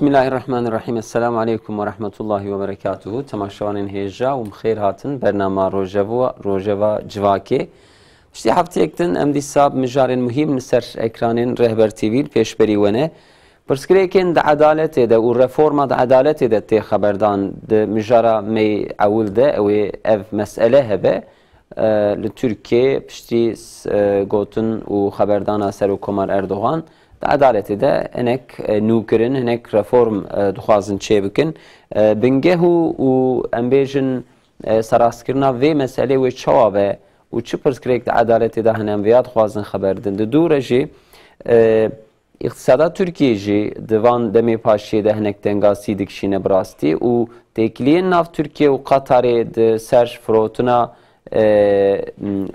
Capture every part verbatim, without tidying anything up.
Bismillahirrahmanirrahim. Esselamu aleykum ve rahmetullahi ve berekatuhu. Temaşevanên hêja û bi xêr hatin bernama Rojeva, Rojeva Civakê. Piştî hefteyek din em dîsa bi mijarên muhîm li ser ekranên Rehber T V li pêşberî we ne. Pirsgirêkên di edaletê de û reforma di edaletê de tê xeberdan. Di mijara me yê ewil de, ew ê ev mesele hebe. E, li Tirkiyê piştî, e, gotin û xeberdana Serokkomar Erdogan, di edaletê de hinek, e, nûkirin, hinek reform, e, dixwazin çêbikin. E, bingeh û, û em bêjin, e, serastkirina vê meselê wê çawa be û çi pirsgirêk di edaletê de hene, em vêya dixwazin xeber bidin. Di dû re jî, e, îqtisada Tirkiyê jî di van demê paşiyê de hinek tengasî dikişîne bi rastî û têkiliyên nav Tirkiye û Qatarê di ser firotina, e, m,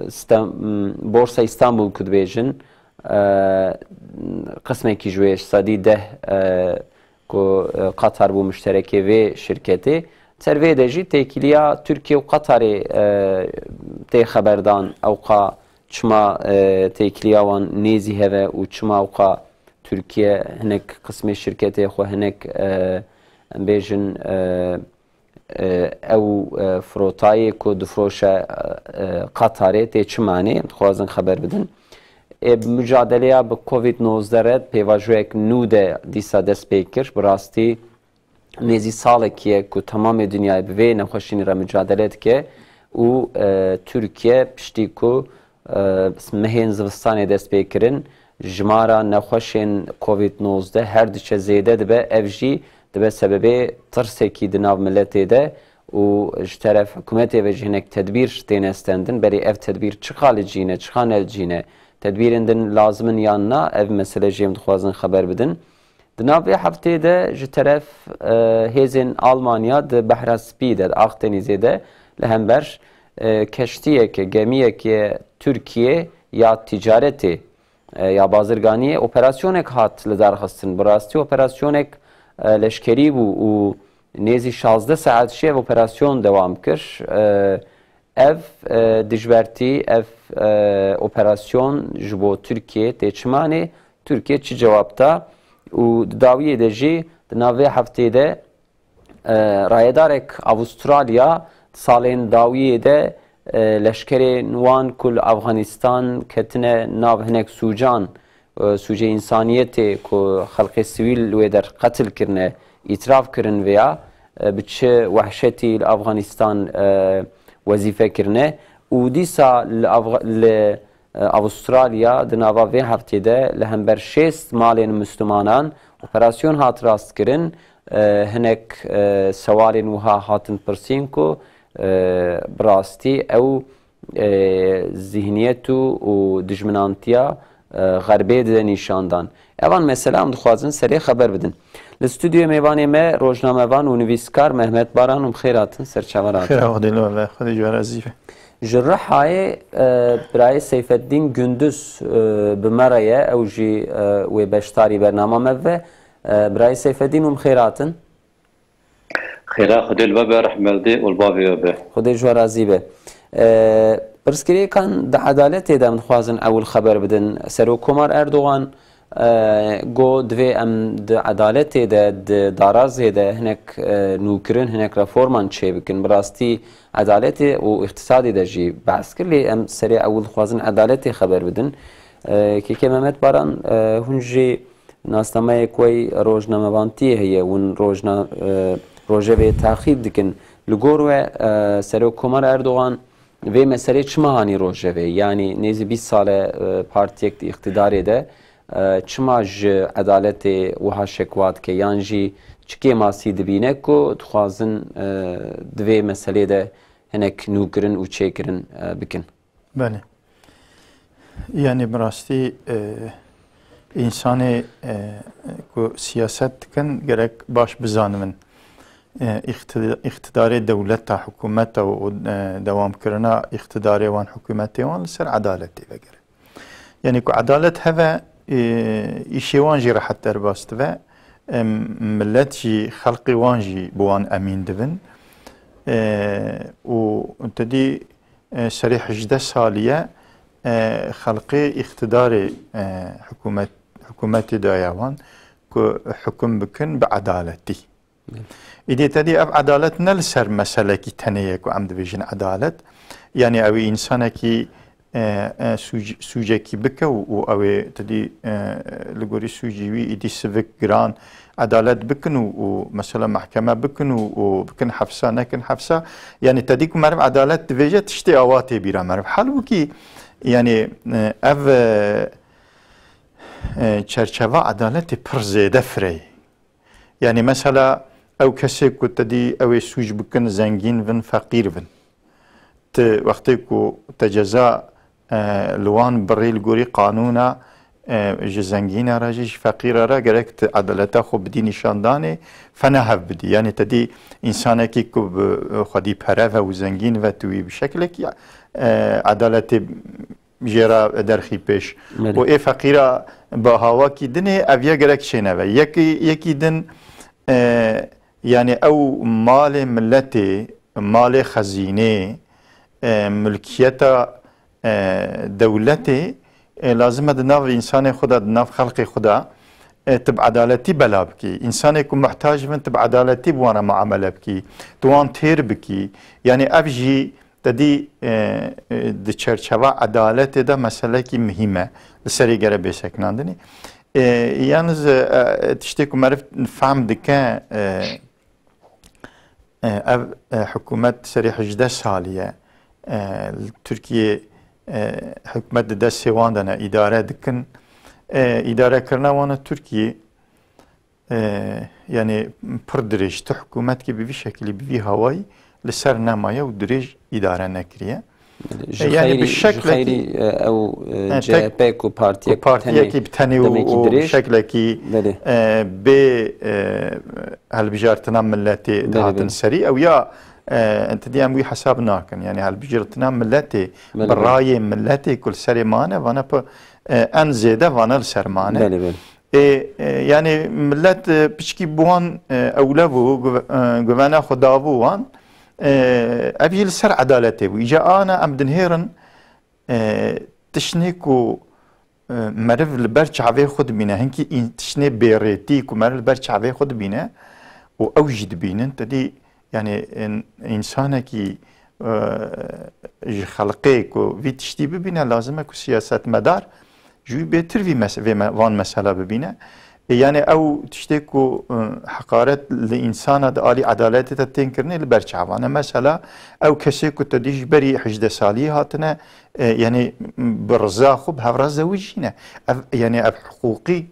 Stem-, m, Borsa Îstanbul ku dibêjin, e, qismekî ji wê sedî deh, e, ku, e, Qatar bû muşterekê vê şirketê. Ser vê de jî têkiliya Tirkiye û Qatarê, e, tê xeberdan, ewqa çima, e, têkiliya wan nêzî heve û çima ewqa Tirkiye hinek qismê şirketê xwe, hinek, e, em bêjin, e, e, ew, e, firotayê ku difroşe, e, e, Qatarê tê çi manê? Em dixwazin xeber bidin. Ê, bi mucadeleya bi Covid nozdeh re pêvajoyek nû de dîsa dest pê kir. Bi rastî nêzî salekî ye ku temamê dinyayê bi vê nexweşînî re mucadele dike û, e, Tirkiye piştî ku, e, mehên zivistanê dest pê kirin, jimara nexweşên Covid nozdeh her diçe zêde dibe, ev jî dibe sebebê tirsekî di nav miletê de û ji teref hikûmetê ve jî hinek tedbîr têne stendin. Berê ev tedbîr çiqa li cî ne, çiqa ne li cî ne? Tedbîrên din lazim in yan na? Ev mesele jî em dixwazin xeber bidin. Di nav vê heftê de ji teref, e, hêzên Almanya di Behra Spî de, di Akdenîzê de li hember, e, keştiyeke, gemiyeke Tirkiye ya ticaretê, e, ya bazirganiyê operasyonek hat lidarxistin. Bi rastî operasyonek, e, leşkerî bû û nêzî şazdeh saet jî ev operasyon dewam kir. E, ev, e, dijbertî, ev, e, operasyon ji bo Tirkiye tê çi manê? Tirkiye çi cewab da? Û di dawiyê de jî di nav vê heftê de, e, rayedarek Avustralya di salên dawiyê de, e, leşkerên wan ku li Afganistan ketine nav hinek sûcan, e, sûcê însaniyetê ku xelkê sivîl li wê der qetil kirine, îtiraf kirin vêya, e, bi çi wehşetî li Afganistan, e, wezîfe kirine û dîsa li Afga-, li, e, Avustralya di nava vê heftê de li hember şêst malên Mislimanan operasyon hat rastkirin. E, hinek, e, sewalên wiha hatin pirsîn ku, e, bi rastî ew, e, zihniyet û, û dijminantiya, e, Xerbê dide nîşandan. Evan mesela em dixwazin serê xeber bidin. Li stûdyoyê mêvanê me rojnamevan û nivîskar Mehmet Baran û bi xêr hatin, serçavan hatin. Xêra Xwedê li we be, Xwedê ji we razî be. Ji Rihayê, e, birayê Seyfeddîn Gündüz, e, bi me re ye, ew jî, e, wê beşdarî bernama me bibe. E, birayê Seyfeddîn û bi xêr hatin. Xêra Xwedê li we be, rehmel dê û li bavê we be. Xwedê ji we razî be. E, pirsgirêkan di edaletê de em dixwazin ewil xeber bidin. Serokkomar Erdogan, e, got, divê em di edaletê de, di darazê de hinek, e, nûkirin, hinek reforman çêbikin. Bi rastî edaletê û îqtisadê de jî behs kir, lê em serê ewil dixwazin edaletê xeber bidin. E, Kêkê Mehmet Baran, e, hûn jî nasnameyek wey rojnamevantiyê heye, hûn rojna-, e, rojevê taxîb dikin. Li gor we, e, Serokkomar Erdogan vê meselê çima hanî rojevê? Yanî nêzî bîst sal e, e, partiyek di îqtidarê de, e, çima ji edaletê wiha şekwa dike? Yan jî çi kêmasî dibîne ku dixwazin, e, di vê meselê de hinek nûkirin û çêkirin, e, bikin? Belê. Yanî bi rastî, e, însanê, e, ku siyaset dikin gerek baş bizanibin. E, îqtida-, îqtidarê dewleta, hikûmeta û, e, dewamkirina îqtidarê wan, hikûmetê wan li ser edaletê vegere. Yanî ku edalet heve, e, îşê wan jî rehet derbas dibe. E, milet jî, xelqê wan jî bi wan emîn dibin. E, û te dî, e, serê hejdeh salî ye, e, xelkê îqtidarê, e, hikûmet, hikûmetê daye wan. ku hukum bikin bi edaletî. Îdî te dî ev edalet ne li ser meselekî tenê ye ku em dibêjin edalet. Yanî ew ê însanekî, e, e, sûc-, sûcekî bike û, û ew ê te dî, e, li gorî sûcî wî îdî sivik giran edalet bikin û, û mesela mehkeme bikin û, û bikin hefsa, nekin hefsa. Yanî te dî ku meriv edalet dibêje tiştê awa tê bîra meriv. Halbûkî, yanî, e, ev, e, e, çerçeva edaletê pir zêde fireyê. Yanî mesela ew kesê ku te dî ew ê sûc bikin, zengîn bin, feqîr bin. Ti wextê ku te ceza, e, li wan birî li gorî qanûna, e, ji zengîna re jî, ji feqîra re gerek ti edaleta xwe bidî nîşandanê, fena hev bidî. Yanî te dî însanekî ku bi xwedî pere ve û zengîn ve tu wî bi şeklekî, e, edaletê jê re derxî pêş. Belê. Û ê feqîra bi hawakî dinê ev ya gerek çêneve. Yekî, yekî din, e, yanî ew malê miletê, malê xezînê, e, milkiyeta, e, dewletê, e, lazim e di nav însanê xwe de, di nav xelkê xwe de, e, tu bi edaletî bela bikî. Însanê ku muhtac bin, tu bi edaletî bi wan re muamele bikî. Tu wan têr bikî. Yanî ev jî te dî, e, e, di çerçeva edaletê de meselekî muhîm e. Li serê gere bê sekinandinê. E, yalnız, e, e, tiştê ku meriv fehm dike, e, e, ev, e, hikûmet serê hejdeh salî ye. E, li Tirkiyê, e, hikûmet di destê wan de ne, îdare dikin. E, îdarekirina wan a Tirkiyê, e, yanî pir dirêj, tu hikûmetkî bi vî şekilî, bi vî hawayî li ser nemaye û dirêj îdare nekiriye. Ji E, yanî xeyrî, bi ji şeklekî xeyrî, e, ew, e, E, tek C H P ku ku partiyek partiyekî bi tenê û, demekî û dirêj. Şeklekî, Belê. e, bê, e, hilbijartina milletê Belê, dihatin belê. Serî. Ew ya, e, entidî em wî hesab nakin. Yanî hilbijartina milletê, Belê, bi belê. Rayê milletê ku li serê mane, vana pi-, e, en zêde vana li ser mane. Belê, belê. Ê, e, yanî millet, e, piçkî bi wan, e, ewle bû, guve-, e, guvena xwe dabû wan. E, ev jî li ser edaletê bû. Îca ana em dinhêrin, e, tiştê ku, e, meriv li ber çavê xwe dibîne, hinkî în-, tiştê bêrêtî ku meriv li ber çavê xwe dibîne û ew jî dibînin, te dî, yanî, în-, însanekî, e, ji xelqê ku vî tiştî bibîne, lazim e ku siyasetmedar ji wî bêtir vî mes-, vê me-, van mesela bibîne. E, yanî ew tiştê ku, e, heqaret li însana di alî edaletê de tên kirinê li ber çavan e. Mesela ew kesê ku te dî ji berî hejdeh salî hatine, e, yanî bi riza xwe bi hev re zewicîne. Ev, yanî ev hiqûqî,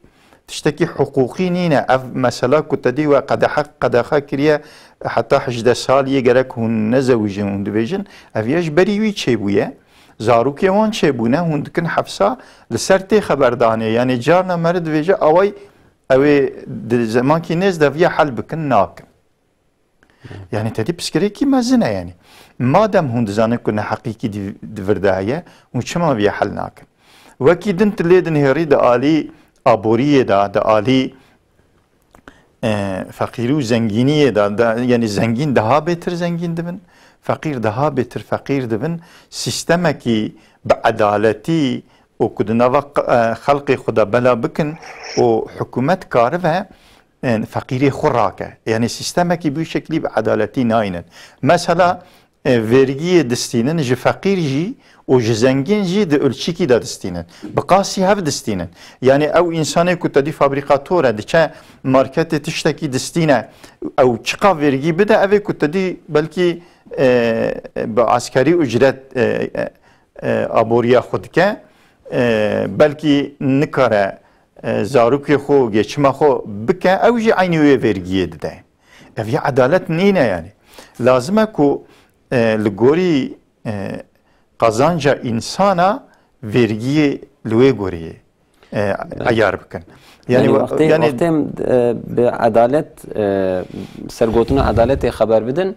tiştekî hiqûqî nîne. Ev mesela ku te dî we qedexe, qedexe kiriye, heta hejdeh saliyê gerek hûn nezewicin, hûn dibêjin, ev ya ji berî wî çêbûye. Zarokê wan çêbûne, hûn dikin hefsa, li ser tê xeberdanê. Yanî carna meriv dibêje, away ew ê di zemankî nêz de viya hel bikin, nakin. Yanî te dî pirsgirêkî mezin e yanî. Madem hûn dizanin ku neheqîkî di, di vir de heye, hûn çima viya hel nakin? Wekî din tu lê dinhêrî di alî aboriyê de, di alî, e, feqîrî û zengîniyê de, de, yanî zengîn daha bêtir zengîn dibin, feqîr daha bêtir feqîr dibin. Sîstemekî bi edaletî û ku di nava q-, e, xelkê xwe de bela bikin û hikûmet karibe, e, feqîrê xwe rake. Yanî sîstemekî bi wî şeklî bi edaletî nayînin. Mesela, e, vergiyê distînin ji feqîr jî û ji zengîn jî di ölçîkî de distînin. Bi qasî hev distînin. Yanî ew însanê ku te dî fabrîkator e, diçe marketê tiştekî distîne, ew çiqa vergî bide, ev ê ku te dî belkî, e, bi askerî ucret, e, e, e, aboriya xwe dike, e, belkî nikare, e, zarokê xwe, geçima xwe bike, ew jî eynî wê vergiyê dide. Ev ya edalet nîne yanî. Lazim e ku, e, li gorî, e, qazanca însana vergiyê li wê gorî, e, Belê. Eyar bikin. Yanî Yanî we-, wextê, yanî wextê em, e, bi edalet, e, ser gotina edaletê xeber bidin,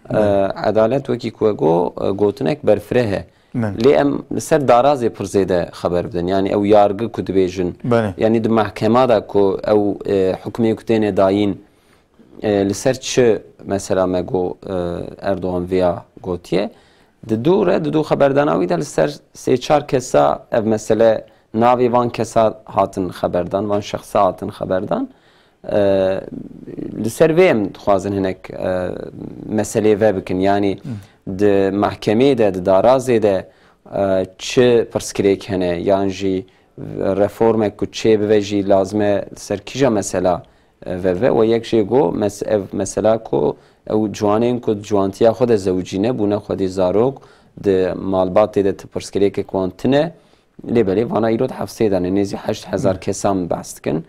e, Belê. Edalet wekî ku we got, e, gotinek berfireh e. Belê. Lê em li ser darazê pir zêde xeber bidin. Yanî ew yargı ku dibêjin. Belê. Yanî di mehkema de ku ew, e, hukmê ku têne dayîn, e, li ser çi mesela me got, e, Erdogan vêya gotiye. Di dû re, di dû xeberdana wî de li ser sê çar kesa ev mesele navê van kesa hatin xeberdan, van şexsa hatin xeberdan. E, Li ser vê em dixwazin hinek, e, meselê ve bikin. Yanî di mehkemê de, di darazê de, e, çi pirsgirêk hene, yan jî reformek ku çê bibe jî lazim e li ser kîja mesela, e, ve ve. We yek jê got, mes-, ev mesela ku ew ciwanên ku ciwantiya xwe de zewicîne, bûne xwedî zarok, di malbatê de ti pirsgirêkek wan tune, lê belê vana îro di hefsê de ne, nêzî heşt hezar kesan behs dikin.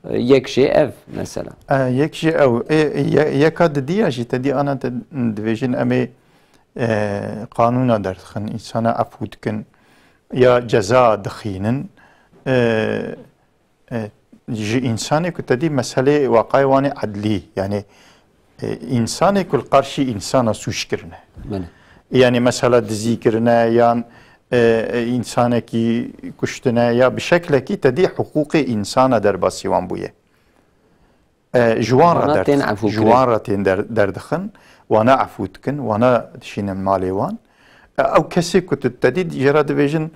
E, yek jê ev mesela. E, yek jî ew. Ê, ye-, yeka didiya jî te dî ana te dibêjin em ê, e, qanûna derdixin, însana efû dikin ya ceza dixînin. E, e, ji însanê ku te dî meselê waqayê wan ê edlî, yanî, e, însanê ku li qarşî însana sûc kirine. Belê. Yanî mesela dizî kirine yan, e, e, însanekî kuştine ya bi şeklekî te dî hiqûqê însana derbasî wan bûye. E, ji wan re Wana der-, tên efû ji kirin. wan re tên der-, derdixin, wana efû dikin, wana dişînin malê wan. E, ew kesê ku tu te dî jê re dibêjin,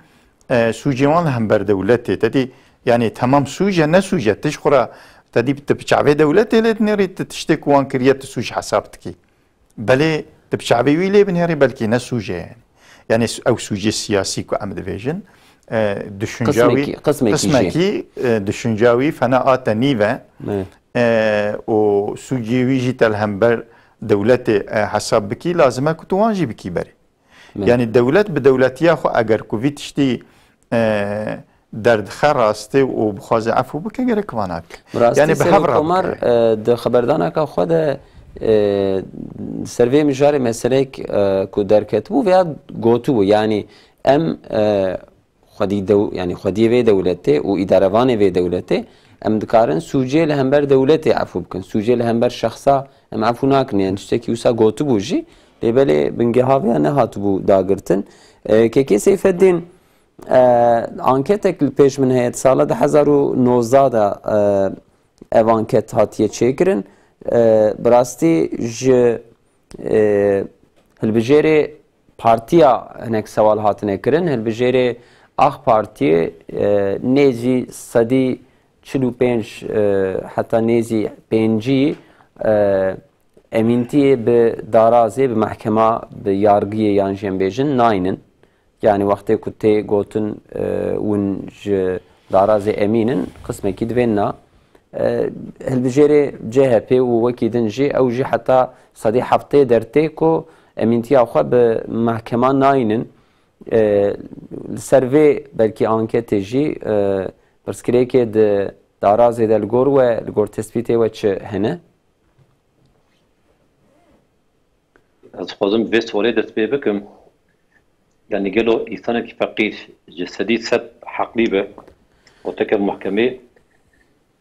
e, sûcê wan li hember dewletê, te dî, yanî temam sûc e, ne sûc e, tu ji xwe re, te dî tu bi çavê dewletê lê dinêrî, tu tiştê ku wan kiriye, tu sûc hesab dikî. Belê tu bi çavê wî lê binêrî, belkî ne sûc e yani. Yani s-, ew sûcê siyasî ku em dibêjin, e, düşünca wî, Qismekî, qismekî jê. qismekî, e, düşünca wî fena ate nîve. Evet. E, û sûcê wî jî te li hember dewletê, e, hesab bikî, lazim e ku tu wan jî bikî berê. Evet. Yani dewlet bi dewletiya xwe eger ku vî tiştî, e, derdixe rastê û bixwaze efû bike, gerek vana bike. Bi rastî Yani bi Serok hev re Komar, bike. e, di xeberdaneka xwe de, e, ser vê mijarê meseleyek, e, ku derketibû veya gotibû, yani em, e, xwedî dew-, yani xwediyê vê dewletê û îdarevanê vê dewletê, em dikarin sûcê li hember dewletê efû bikin. Sûcê li hember şexsa em efû nakin. Yani tiştekî wisa gotibû jî, lê belê bingeha vê ya nehatibû dagirtin. E, Kekê Seyfeddîn, e, anketek li pêş min heye, di sala du hezar û nozdeh de, e, ev anket hatiye çêkirin. E, bi rastî ji, e, hilbijêrê partiya hinek sewal hatine kirin. Hilbijêrê A K Partiyê, e, nêzî sedî çil û pênc, e, heta nêzî pêncî, e, emîntiyê bi darazê, bi mehkema, bi yargiyê yan jî em bêjin naynin. Yani wextê ku tê gotin, e, hûn ji darazê emîn in, qismekî divên na. E, hilbijêrê C H P û wekî din jî, ew jî heta sedî heftê dertê ku emîntiya xwe bi mehkema naynin. E, li ser vê belkî anketê jî, e, pirsgirêkê di darazê de li gor we, li gor tespîtê we çi hene? Ez dixwazim bi vê sualê dest pê bikim. Yanî gelo însanekî feqîr ji sedî sed heqlî be û teke mehkemê,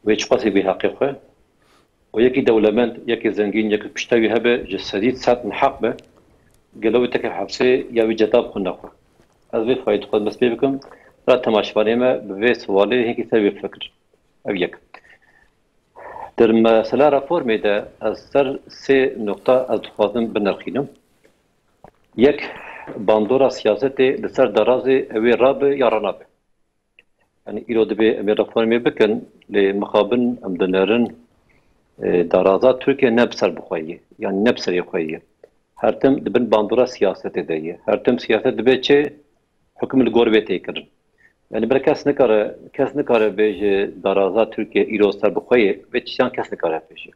wê çiqasî bê heqê xwe? Û yekî dewlemend, yekî zengîn, yekî pişta wî hebe, ji sedî sed neheq be, gelo wê teke hefsê ya wî ceza bixwe nexwe? Ez vê sualê dixwazim dest pê bikim. Ra temaşevanê me bi vê sualê hinkî ser wê fikir. Ev yek. Di mesela reformê de ez ser sê nuqta ez dixwazim binirxînim. Yek, bandora siyasetê li ser darazê ew ê rabe ya ranabe. Yani îro dibê em ê reformê bikin, lê mixabin em dinerin, e, daraza Tirkiye ne bi ser bi xwe ye, yani ne bi serê xwe ye. Her tim di bin bandora siyasetê de ye. Her tim siyaset dibe çi? Hukm li gor vê tê kirin. Yani bir kes nikare, kes nikare bêje daraza Tirkiye îro ser bi xwe ye, vê tiştan kes nikare bêje.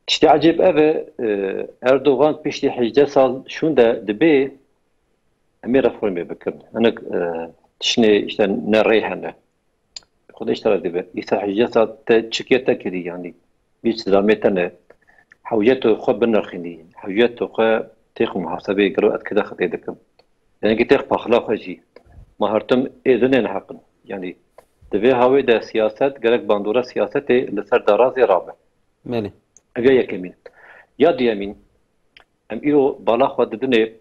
Tiştê ecêb ev e, e, Erdogan piştî hejdeh sal şûnde dibê em ê reformê bikin. Hinek, e, tiştê işte ne rê hene. Xwedê ji te re dibe. Îsal hejdeh sal te çikiye te kirî, yanî hîç zilamê te ne. Hewcê tu xwe binirxînî. Hewcê tu xwe têx muhasebê gelo ez kide xetê dikim. Yanî ki têx paxila xwe jî. Ma her tim ê dinê neheqin. Yanî di vê hawê de siyaset gerek bandora siyasetê li ser darazê rabe. Belê. Ev ya yekemîn. Ya duyemîn, em îro bala xwe didinê,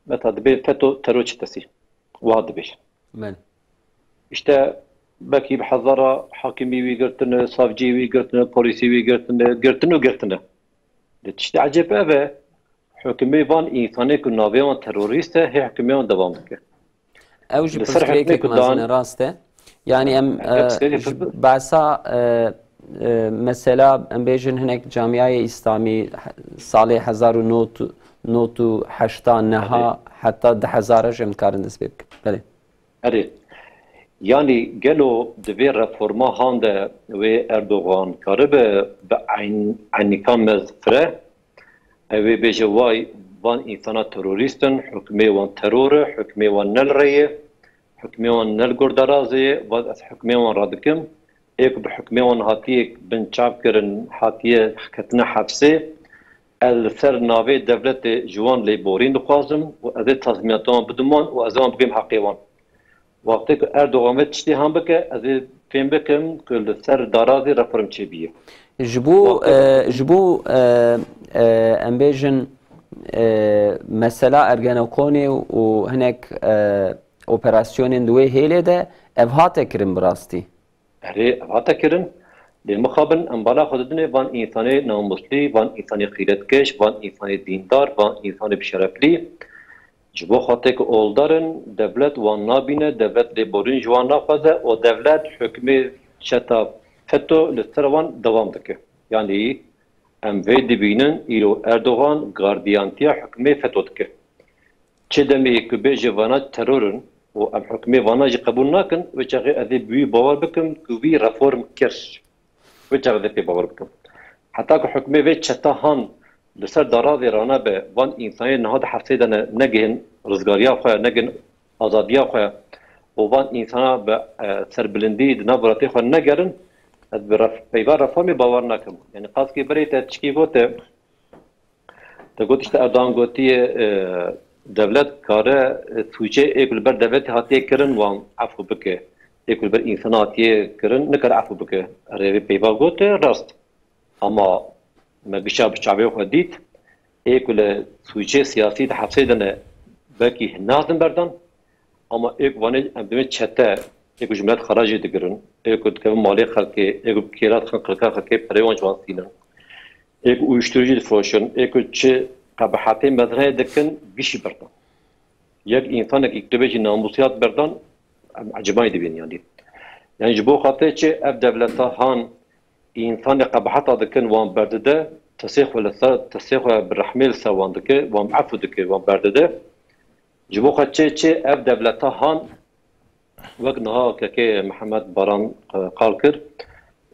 mesela dibê feto teror çetesi. Wiha dibêjin. Belê. İşte belkî bi hezara hakimî wî girtine, savcî wî girtine, polîsî wî girtine, girtin û girtine. Lê tiştê ecêb ev e, hukimê van însanê ku navê wan terorîst e, hê hukimê wan devam dike. Ew jî Li ser pirsgirêkek hukmê ku mezin e, dan- rast e. Yani em, Ev e, pirsgirêkek ji pir- behsa, e, e, mesela, em bêjin hinek camiyayê Îslamî he-, salê hezar û nod û heşta neha heta du hezar jî em dikarin dest pê bikin. Belê. Erê. Yanî gelo di vê reforma han de wê Erdogan karibe bi eyn-, eynîka me fire? Ew ê bêje, way, van însana terorîst in, hukmê wan teror e, hukmê wan ne li rê ye, hukmê wan ne li gor derazê ye, va ez hukmê wan radikim. Ê ku bi hukmê wan hatiye binçavkirin, hatiye ketine hepsê, ez li ser navê devletê ji wan lêborîn dixwazim û ez ê tazmînata wan bidim wan û ez ê wan bigihim heqê wan. Wextê ku Erdogan vê tiştê han bike, ez ê fêm bikim ku li ser darazê reform çêbûye. Ji bo, Wextê e, ji bo, e, e, em bêjin, e, mesela Ergenekonê û hinek, e, operasyonên di wê hêlê de ev hate kirin bi rastî? Erê, ev hate kirin. Lê mixabin em bala xwe didinê van însanê namuslî, van însanê xîretkeş, van însanê dîndar, van însanê bişereflî. Ji bo xatirê ku oldar in, dewlet wan nabîne, dewlet lêborîn ji wan naxwaze û dewlet hukmê çeta FETÖ li ser wan dewam dike. Yanî em vê dibînin, îro Erdogan gardiyantiya hukmê FETÖ dike. Çi demê ku bêje vana teror in û em hukmê vana jî qebûl nakin, wê çaxê ez ê bi wî bawer bikim ku wî reform kir. Wê çaxê ez ê pê bawer bikim. Heta ku hukmê vê çeta han li ser darazê ranabe, van însanê niha di hepsê de ne, negihên rizgariya xwe, negihên azadiya xwe û van însana bi, e, serbilindî di nav welatê xwe negerin, ez bi ref-, peyva reformê bawer nakim. Yanî qaskê berê te tişkî gote, Te got, işte, Erdogan gotiye, e, dewlet kare, e, sûcê ê ku li ber dewletê hatiye kirin wan efû bike. Ê ku li ber însana hatiye kirin nikare efû bike. Erê, vê peyva gote rast. Ama me gişa bi çavê xwe dît, ê ku li sûcê siyasî di hepsê de ne, belkî nazin berdan. Ama ê ku vanê em dibên çete, ê ku ji milet xeracê digirin, ê ku dikevin malê xelkê, ê ku bi kêra dixin qirika xelkê, perê wan ji wan stînin. Ê ku uyuşturucu difiroşin, ê ku çi qebehetê mezin heye dikin, gişî berdan. Yek însanek îktibê jî namusiyat berdan, em ecimayî dibên yanî. Yani ji bo xatirê çi ev dewleta han însanê qebeheta dikin wan berdide, tesê xwe li ser, tesê xwe bi rehmê li ser wan dike, wan efû dike, wan berdide. Ji bo xwe çê çê ev dewleta han, wek niha kekê Mihemed Baran, e, qal kir,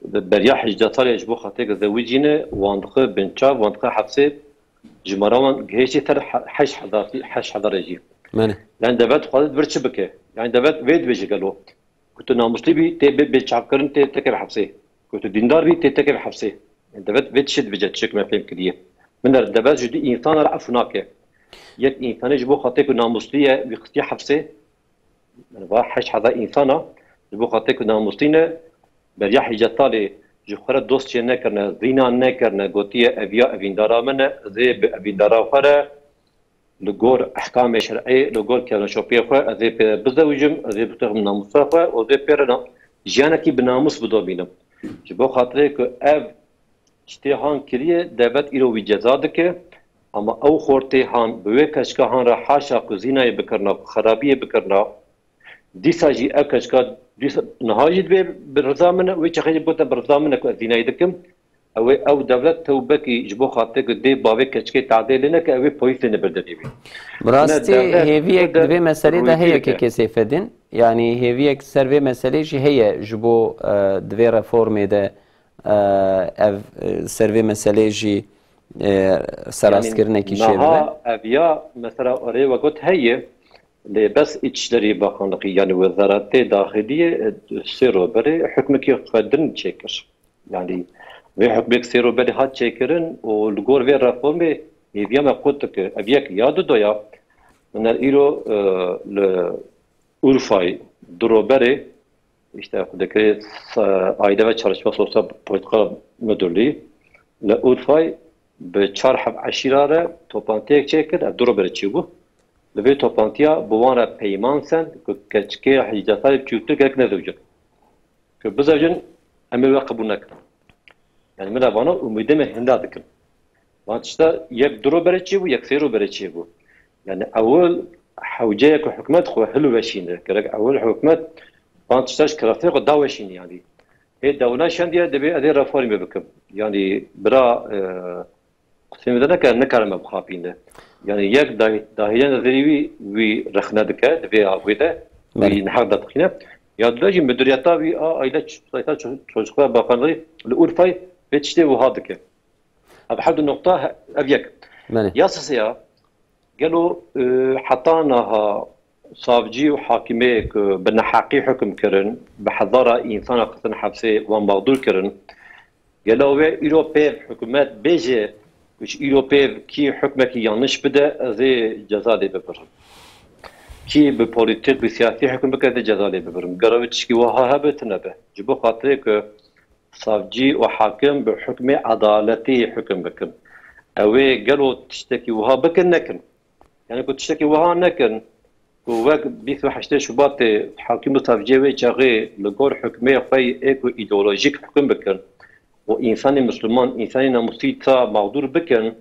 beriya hejdeh salê ji bo xatirê zewicîne, wan dixe binçav, wan dixe hepsê, jimara wan gihêştî ser he-, heşt hezar, heşt hezarê jî. Belê. Yani dewlet dixwaze vir çi bike? Yani dewlet vê dibêje gelo. Ku tu namuslî bî, tê bê, bê çavkirin, tê, tê keve hepsê. Ku tu dîndar bî, tê, tê keve hepsê. Yani dewlet vê tiştê dibêje, tiştek me fêm kiriye. Min der dewlet ji du însana re efû nake. Yek însanê ji bo xatirê ku namuslî ye, wî xistiye hepsê. Yani va heşt hezar însana ji bo xatirê ku namuslî ne, beriya hejdeh salê ji xwe re dosyê nekirine, zîna nekirine, gotiye ev ya evîndara min e, ez ê bi evîndara xwe re li gor ehkamê şer'ê, li gor kevneşopiyê xwe, ez ê pê re bizewicim, ez ê bixim namusa xwe û ez ê pê re na-, jiyanekî bi namus bidomînim. Ji bo xatirê ku ev tiştê han kiriye, dewlet îro wî ceza dike, ama ew xortê han bi wê keçika han re haşa ku zînayê bikirina, ku xerabiyê bikirina, dîsa jî ev keçika dîsa niha jî divê bi riza min e, wê çaxê jî gote bi riza min e ku ez zînayê dikim. Ew ê, ew dewlet tewbekî ji bo xatirê ku dê bavê keçikê tadê lê neke, ew ê polîsê nebirde dê wî. Bi rastî hêviyek di vê meselê de heye, kekê Seyfedîn. Yanî hêviyek ser vê meselê jî heye ji bo, e, di vê reformê de, e, ev, e, ser vê meselê jî, e, serastkirinekî çêbibe. Niha ev ya mesela orê we got heye, lê bes Îçişlerî Bakanlixî, yanî Wezaretê Daxiliyê, e, sê roberê hukmekî xwe din çêkir. Yanî vê hukmê sê roberê hat çêkirin û li gor vê reformê hêviya me qut dike. Ev yek ya dudoya, min er îro, e, li Urfayê du roberê, işte, xwedekirê, e, Aile ve Çalışma Sosyal Politika Müdürlüğü li Urfayê bi çar heb eşîra re toplantiyek çêkir, ev du roberê çêbû. Li vê toplantiya bi wan re peyman send ku keçikê hejdeh salî biçûktir gerek nezewicin. Ku bizewicin, em ê we qebûl nekin. Yani min re vana umîdê me hinda dikin. Van tişta yek du roberê çêbû, yek sê roberê çêbû. Yani ewil hewce ye ku hikûmet xwe hilweşîne. Gerek ewil hikûmet van tişta ji kirasê xwe daweşîne yani. Hê dewna şendiye divê ez ê reformê bikim. Yanî bira, e, qusê min de neke, nikarim me bixapîne. Yanî yek dah-, dahiyê nezerî wî, wî rexne dike, divê a wê de, Belê. wî neheq de dixîne. Ya dude jî müdüriyeta wî a aile ç-, sayta ço-, çocuklar bakanlığı li Urfayê vê tiştê wiha dike. Ev her du noqta he-, ev yek. Belê. Ya sisiya, gelo, e, heta naha savcî û hakimê ku bi neheqî hukm kirin, bi hezara însana xistin hepsê wan mexdûr kirin, gelo wê îro pêv hikûmet bêje ku ji îro pêv kî hukmekî yanlış bide, ez ê ceza lê bibirim. Kî bi polîtîk, bi siyasî hukm bike, ez ê ceza lê bibirim. Gelo wê tişkî wiha hebe, tune be. Ji bo xatirê ku savcî û hakim bi hukmê edaletî hukm bikin. Ew ê gelo tiştekî wiha bikin, nekin? Yani ku tiştekî wiha nekin, ku wek bîst û heştê Şubatê hakim û savciyê wê çaxê li gor hukmê xwe yê ku îdeolojîk hukm bikin û însanê Misliman, însanê namûsî ta mexdûr bikin,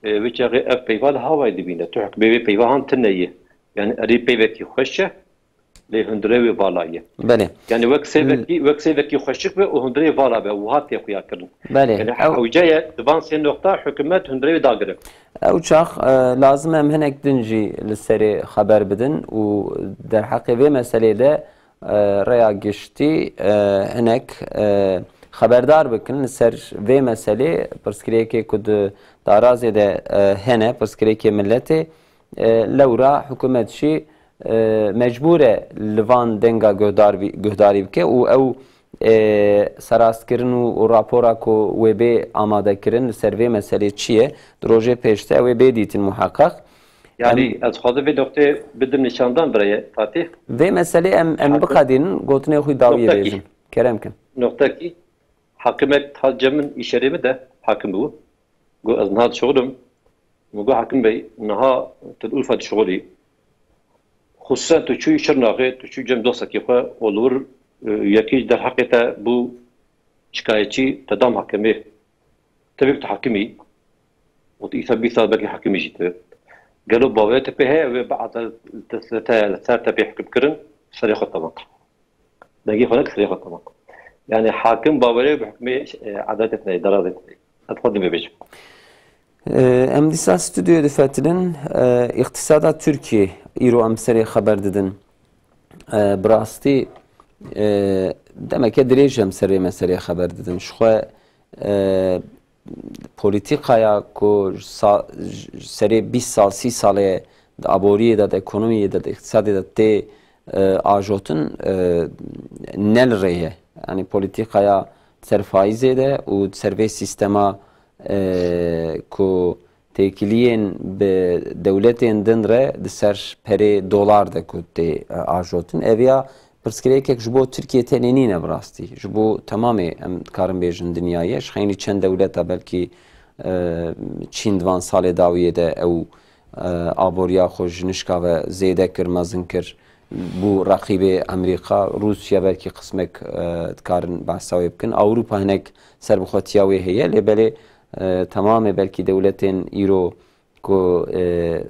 e, wê çaxê ev peyva li hawayê dibîne. Tu hukmê wê peyva han tune ye. Yani erê peyvekî xweş e, lê hundirê wê vala ye. Belê. Yani wek sêvekî, wek sêvekî xweşik be û hundirê vala be. Wiha tê xuya kirin. Belê. Yani Ew hewce ye, di van sê noqta hikûmet hundirê wê dagire. Ew çax, e, lazim em hinek din jî li serê xeber bidin û derheqê vê meselê de, e, rêya giştî, e, hinek, e, xeberdar bikin li ser vê meselê, pirsgirêkê ku di darazê de, e, hene, pirsgirêkê miletê, e, lewra hikûmet jî, e, mecbûr e li van denga guhdar bî-, guhdarî bike û ew, e, serastkirin û, û rapora ku wê bê amadekirin li ser vê meselê çi ye, di rojê pêş de ew ê bê dîtin muheqeq. Yani Em ez xwazim vê noqtê bidim nîşandan birayê Fatih. Vê meselê em, em Hakim. biqedînin, gotinê xwî dawiyê Noqtekî. bêjin. Kerem kin. Noqtekî, hakimek hat cem min, îşerê min de hakim bû. Got, ez niha dişuxilim. Min got, Hakim Bey, niha tu li Urfa dişuxilî. Xusûsen tu çûyî Şirnaxê, tu çûyî cem dostekî xwe û li wir, e, yekî ji derheqê te bû şikayetçî, te da mehkemê. Tevî ku tu hakimî û tu îsa bîst sal belkî hakimî jî tu. Gelo bawerê te pê heye, wê bi edalet li te, li te, li ser te pê hukm kirin, serê xwe temam. Dengê xwe nek, serê xwe temam. Yani hakim bawerê bi hukmê, e, edaletê tine, darazê tine. Ez xwe din bibêjim. E, em dîsa stûdyoyê difetinin, e, îqtîsada Tirkiyê îro em serê xeber didin. E, bi rastî, e, demeke dirêj em serê meselê xeber didin. Ji xwe, e, polîtîkaya ku sa-, serê bîst sal, sî salê di aboriyê de, di ekonomiyê de, di îqtîsadê de tê, e, ajotin, e, ne li rê ye. Yani polîtîkaya ser faîzê de û ser vê sîstema, e, ku têkiliyên bi dewletên din re di ser perê dolar de ku tê, e, ajotin. Ev ya pirsgirêkek ji bo Tirkiye tenê nîne bi rastî. Ji bo temamê, em dikarin bêjin, dinyayê. Ji xeynî çend dewleta, belkî, e, Çîn di van salê dawiyê de ew, e, aboriya xwe ji nişka ve zêde kir, mezin kir. Bû reqîbê Amerîka, Rûsya belkî qismek, e, dikarin behsa wê bikin. Ewropa hinek serbixwetiya wê heye, lê belê, e, temamê belkî dewletên îro ku, e,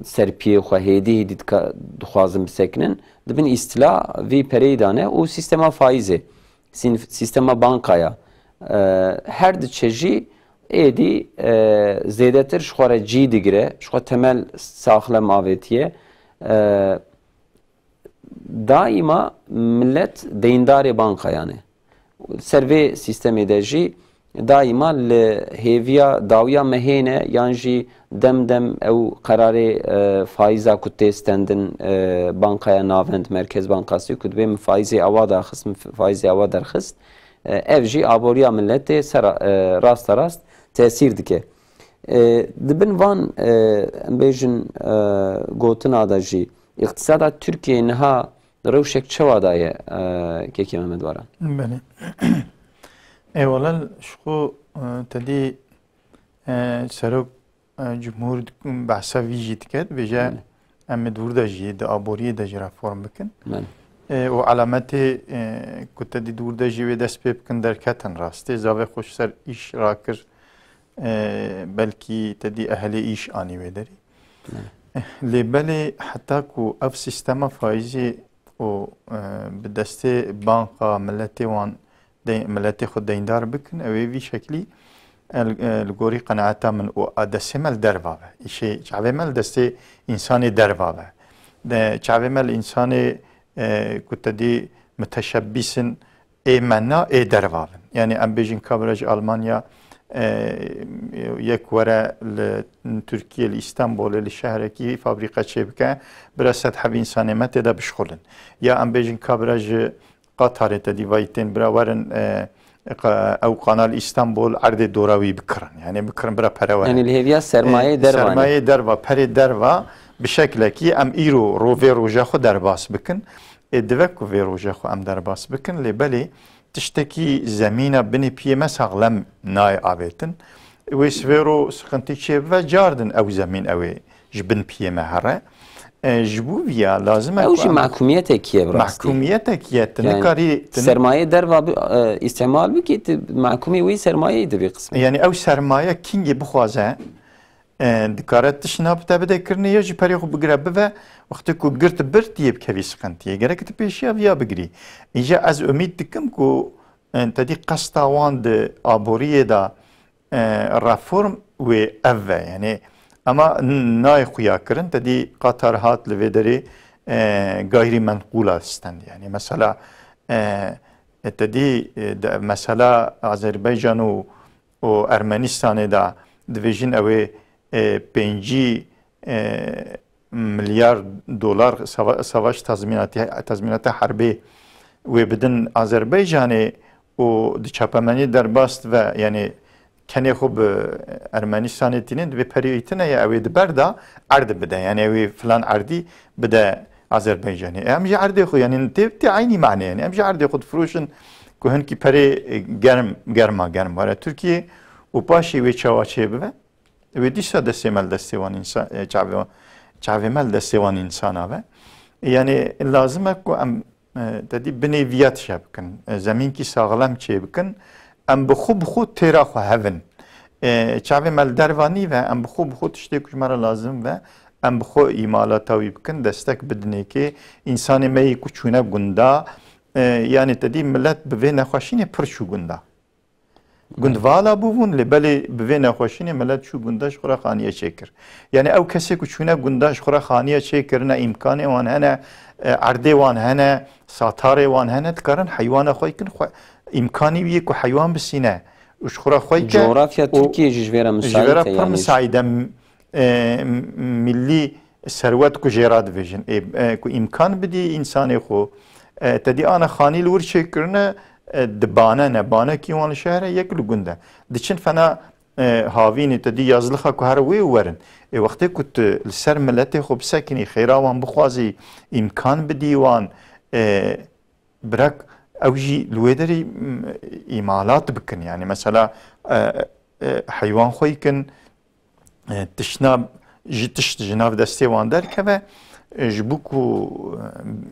ser piyê xwe hêdî hêdî dika-, dixwazin bisekinin, di bin îstila vî pereyî de ne û sîstema faîzê, sîn-, sîstema bankaya, e, her diçe jî êdî, e, zêdetir ji xwe re cî digire, ji xwe temel saxlem avêtiye. E, Daîma millet deyndarê bankayan e. Ser vê sîstemê de jî daîma li hêviya dawiya mehê ne, yan jî dem dem ew qerarê, e, faîza ku tê stendin, e, Bankaya Navend, Merkez Bankası, ku dibê min faîzê awa daxist, min faîzê awa derxist, e, ev jî aboriya milletê ser, e, rasta rast tesîr dike. E, di bin van, e, em bêjin, e, gotina de jî, îqtîsada Tirkiyeyê niha di rewşek çawa de ye, e, Kekê Mehmet Baran? Belê. Ê wele, ji xwe, e, te dî, e, serok, e, cumhur dik-, behsa vî jî dike, dibêje, Belê. em ê di wir de jî, di aboriyê de jî reform bikin. Belê. E, û alametê, e, ku te dî di wir de jî wê dest pê bikin derketin rastê. Zavê xwe ji ser îş rakir, e, belkî te dî ehlê îş anî wê derê. Belê. Lê belê heta ku ev sîstema faîzê û, e, bi destê banka miletê wan de-, miletê xwe deyndar bikin, ew ê vî şeklî el-, e, li gorî qenaeta min û a destê me li derva be. Îşê çavê me li destê însanê derva be. De, çavê me li însanê, e, ku te dî miteşebbîs in, ê me na, ê derva bin. Yani em bêjin ka bira ji Almanya, e, yek were li Tirkiye, li Îstanbulê, li şehrekî fabrîqe çêbike, bira sed heb însanê me tê de bişxulin. Ya em bêjin ka bira ji Qatarê te dî vayî tên bira werin, e, qa-, ew qanal Îstanbul erdê dora wî bikirin. Yani bikirin bira pere were. Yani li hêviya sermayeyê E, dervanê. Sermayeyê derva, perê derva bi şeklekî em îro ro vê roja xwe derbas bikin. Ê dive ku vê roja xwe em derbas bikin, lê belê tiştekî zemîna binê piyê me saxlem nayê avêtin. Wê sivêro siqintî çêbive, cardin ew zemîn ew ê ji bin piyê me here. E, ji bo viya lazim e Ew ku jî em mahkumiyetekî ye bi rastî. Mahkumiyetekî ye, tu Yani nikarî, tu ni- sermaye derva bi, e, îstîmal bikî, tu mahkumê wî sermayeyê dibî qismê. Yani ew sermaye kingê bixwaze, e, dikare tişna bi te bide kirinê ya jî perê xwe bigire bive, wextê ku girt bir tu yê bikevî siqintiyê. Gerek tu pêşiya viya bigirî. Îja ez umîd dikim ku, e, te dî qesta wan di aboriyê de e, reform wê ev ve. Yani, ama n-, nayê xuya kirin, te dî Qatar hat li vê derê, e, gayrî menqûla stend. Yani, mesela, e, e, te dî, e, de, mesela Azerbaycan û, û Ermenistanê de dibêjin ew ê, e, pêncî, e, milyar dolar sava-, savaş tazminatî, tazminata herbê wê bidin Azerbaycanê û di çapemenî derbas dibe, yani kenê xwe bi Ermenistanê tînin, divê perê wî tune ye, ew ê di ber de erd bide, yani ew ê filan erdî bide Azerbaycanê. Em jî erdê xwe, yani tê, tê eynî mane, yani em jî erdê xwe difiroşin ku hinkî perê, e, germ, germa germ were Tirkiye û paşê wê çawa çê bibe. Wê dîsa destê me li destê wan însa-, e, çavê wan, çavê me li destê wan însana be. Yani lazim e ku em, e, te dî binê viya tişe bikin. E, zemînkî saxlem çê bikin. Em bi xwe, bi xwe têra xwe hevin. E, çavê me li derva nî ve, em bi xwe, bi xwe tiştê ku ji me re lazim ve, em bi xwe îmalata wî bikin, destek bidinê kê. Însanê me yê ku çûne gunda, e, yani te dî milet bi vê nexweşînê pir çû gunda. Gund vala bûbûn, lê belê bi vê nexweşînê milet çû gunda ji xwe re xaniye çêkir. Yani ew kesê ku çûne gunda ji xwe re xaniye çêkirine, îmkanê wan hene, e, erdê wan hene, satarê wan hene, dikarin heywana xwe ykin xwe, îmkanî wî yê ku heywan bisîne û ji xwe re xwe yike Coğrafya û Tirkiye jî ji vê re ji vê re müsait e, pir yani. Müsait e, m-, e, m-, millî serwet ku jê re dibêjin, ê, e, ku îmkan bidî însanê xwe, e, te dî ana xanî li wir çêkirine, e, di bane ne, banekî wan li şehre, yek li gund e. Diçin fena, e, havînê, te dî yazlixa ku here wê û werin. Ê, wextê ku tu li ser miletê xwe bisekinî, xêra wan bixwazî, îmkan bidî wan, e, birek ew jî li wê derê, m-, îmalat bikin. Yani mesela, e, e, heywan xwe ykin, e, tişna, ji tişt ji nav destê wan derkeve, e, ji bo ku,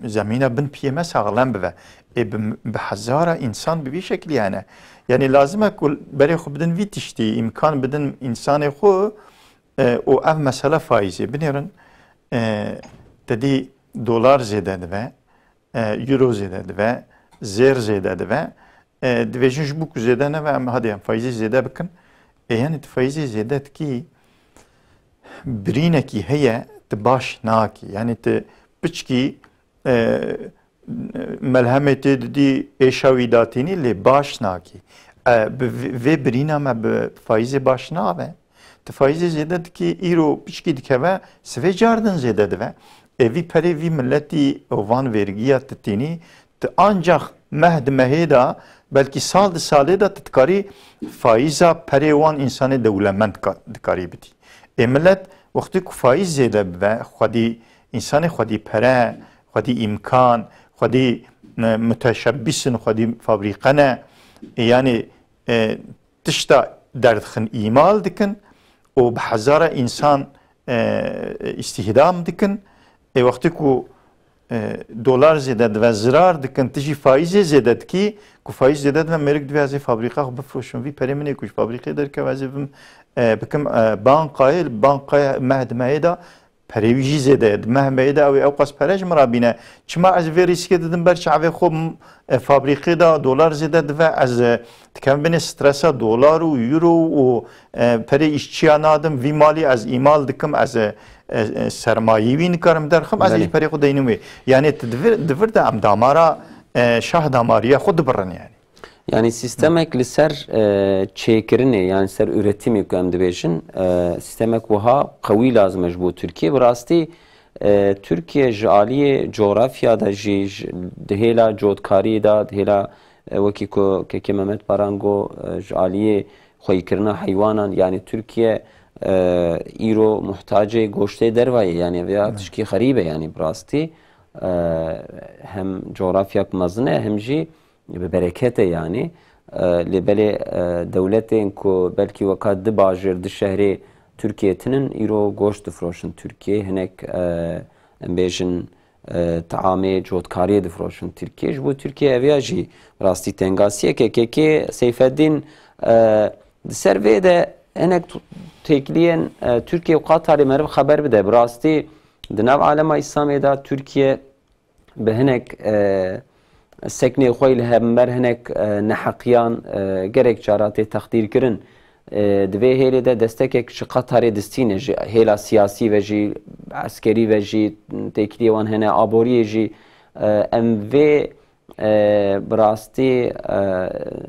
e, zemîna bin piyê me saxlem bibe. Ê bi, bi hezara însan bi vî şeklî hene. Yani lazim e ku berê xwe bidin vî tiştî, îmkan bidin însanê xwe, e, û ev mesela faîzê binêrin, e, te dî dolar zêde dibe, e, euro zêde dibe, zêr zêde dibe. E, dibêjin ji bo ku zêde nebe, em hadê em faîzê zêde bikin. E, yani tu faîzê zêde dikî, birînekî heye, tu baş nakî. Yani tu piçkî, e, melhemê tê didî, êşa wî datînî, lê baş nakî. E, bi vê, vê birîna me bi faîzê baş nabe. Tu faîzê zêde dikî, îro piçkî dikeve, sivê cardin zêde dibe. Ê vî perê vî miletî û van vergiya tu tînî, tu ancax meh di mehê de, belkî sal di salê de tu dikarî faîza perê wan însanê dewlemend ka-, dikarî bidî. Ê milet wextê ku faîz zêde bibe, xwedî însanê xwedî pere, xwedî îmkan, xwedî, e, muteşebbîs in, xwedî fabrîqe ne. Ê, yanî, e, tişta derdixin, îmal dikin û bi hezara însan, e, îstihdam dikin. Ê wextê ku, e, dolar zêde dibe, zirar dikin, tu jî faîzê zêde dikî, ku faîz zêde dibe, mêrik divê ez ê fabrîqa xwe bifroşim, vî perê min ê ku ji fabrîqê derkeve, ez ê bim, e, bikim, e, bankayê, li bankaya meh di mehê de perê wî jî zêde ye. Di mehmeyê de ew ê ewqas pere ji min re bîne. Çima ez vê rîskê didim ber çavê xwe, m-, e, fabrîkê de dolar zêde dive, ez, e, dikevim binê stresa dolar û euro û, e, perê îşçiya nadim, vî malî ez îmal dikim, ez, e, e, e, sermayî wî nikarim derxim, ez ê Belê. Ji perê xwe deynim wê. Yanî tu di vir, di vir de em damara, e, şah damariya xwe dibirin yanî. Yanî sîstemek li ser, e, çêkirinê, yanî ser üretimê ku em dibêjin, e, sîstemek wiha qewî lazim e ji bo Tirkiye. Bi rastî, e, Tirkiye ji aliyê cografya de jî, ji, di hêla cotkariyê de, di hêla, e, wekî ku Kekê Mehmet Baran got, e, ji aliyê xweyîkirina heywanan, yanî Tirkiye, e, îro muhtacê goştê derva ye, yanî vêya Hı. tişkî xerîb e, yanî bi rastî, e, hem cografyak mezin e, hem jî bi bereket e yanî. E, lê belê, e, dewletên ku belkî weka du bajêr, du şehrê Tirkiyê tinin, îro goşt difiroşin Tirkiyê. Hinek, e, em bêjin, e, teamê cotkariyê difiroşin Tirkiyê. Ji bo Tirkiye ev ya jî rastî tengasiyek e. Kekê Seyfeddîn, e, di ser vê de hinek tu-, têkiliyên, e, Tirkiye û Qatarê meriv xeber bide. Bi rastî di nav alema Îslamê de Tirkiye bi hinek, e, seknê xwe li hember hinek, e, neheqiyan, e, gerek cara tê texdîrkirin. E, di vê hêlê de destekek ji Qatarê distîne, ji hêla siyasî ve jî, eskerî ve jî, têkiliyê wan hene, aboriyê jî, e, em vê, e, bi rastî, e,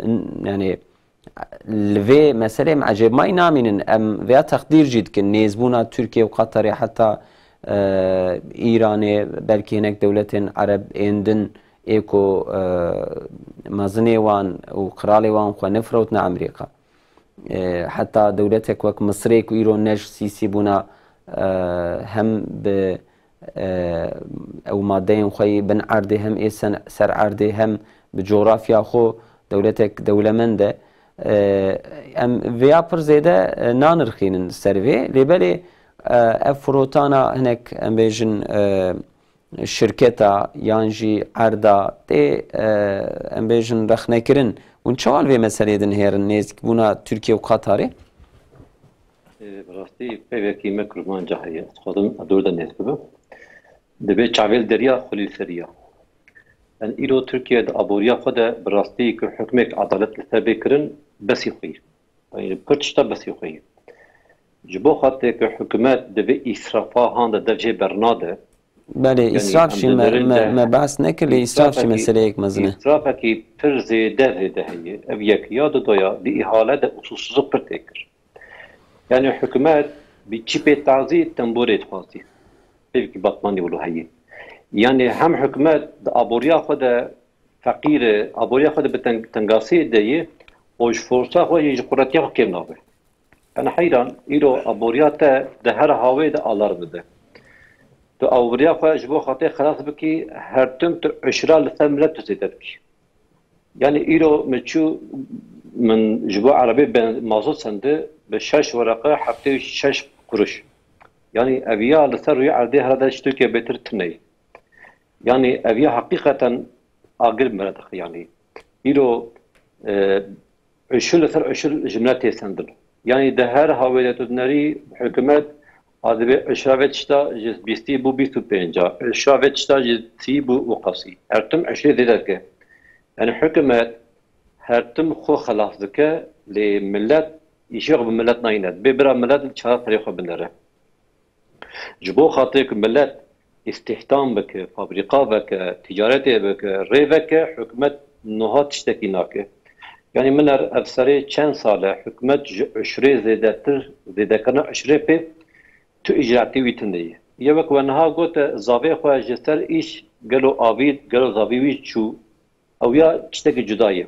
n-, yanî li vê meselê em ecêbmayî namînin. Em vêya texdîr jî dikin. Nêzbûna Tirkiye û Qatarê heta, e, Îranê, belkî hinek dewletên Ereb ên din ê ku, e, mezinê wan û qiralê wan xwe nefirewtine Amerîka. E, heta dewletek wek Misirê ku îro ne ji Sîsî bûna, e, hem bi, e, ew madeyên xwe yê bin erdê, hem ê sen-, ser erdê, hem bi cografya xwe dewletek dewlemend e. E, em vêya pir zêde, e, nanirxînin ser vê. Lê belê, e, ev firotana hinek, em bêjin, e, şirketa yan jî erda tê, e, em bêjin rexnekirin. Hûn çawa li vê meselê dinihêrin, nêzîkbûna Tirkiye û Qatarê? Ê, bi rastî peyvekî me ku ji wan ca heye. Ez dixwazim ev dor de nêz bibim. Dibê çavê li deriya xulî li seriya. Yanî îro Tirkiye di aboriya xwe de bi rastî ku hukmêk edalet li ser bê kirin, besî xwe ye. Yanî pir tişta besî xwe ye. Ji bo xatirê ku hikûmet di vê îsrafa han de dev jê bernade, Belê, yanî îsraf em jî di me, derin me, de me behs nekir, lê îsraf jî îsrafekî, meseleyek mezin e. Îsrafekî pir zêde zêde heye. Ev yek. Ya dudoya, di îhale de usulsuzlik pir tê kir. Yanî hikûmet bi çîpê tazî temborê dixwazî. Pêvekî Batmanî wilo heye. Yanî hem hikûmet di aboriya xwe de feqîr e, aboriya xwe de bi teng-, tengasî de ye û ji forsa xwe jî ji quretiya xwe kêm nabe. Yanî heyran, îro aboriya te di her hawê de alarm dide. Tu aboriya xwe ji bo xatirê xilas bikî, her tim tu uşra li ser milet tu zêde dikî. Yanî îro min çû, min ji bo erebê ben-, mazot sendi bi şeş wereqe heftê û şeş kuruş. Yanî ev ya li ser rûyê erdê herhalde ji Tirkiye bêtir tune ye. Yanî ev ya heqîqeten agir mere dixe yanî. Îro, e, uşur li ser uşur ji milet tê sendin. Yanî di her hawê de tu dinerî hikûmet a dibê uşra vê tişta ji bîstî bû bîst û pênca, uşra vê tişta ji sî bû û qasî. Her tim uşrê zêde dike. Yanî hikûmet her tim xwe xelas dike, lê milet îşê xwe bi milet nayîne. Dibê bira milet li çara perê xwe binere. Ji bo xatirê ku milet îstihdam bike, fabrîka veke, ticaretê bike, rê veke, hikûmet niha tiştekî nake. Yanî min er ev serê çend sal e, hikûmet ji uşrê zêdetir, zêdekirina uşrê pê tu îcraatê wî tune ye. Yê wek we niha gote zavê xwe ji ser îş gelo avît, gelo zavî wî çû. Ew ya tiştekî cuda ye.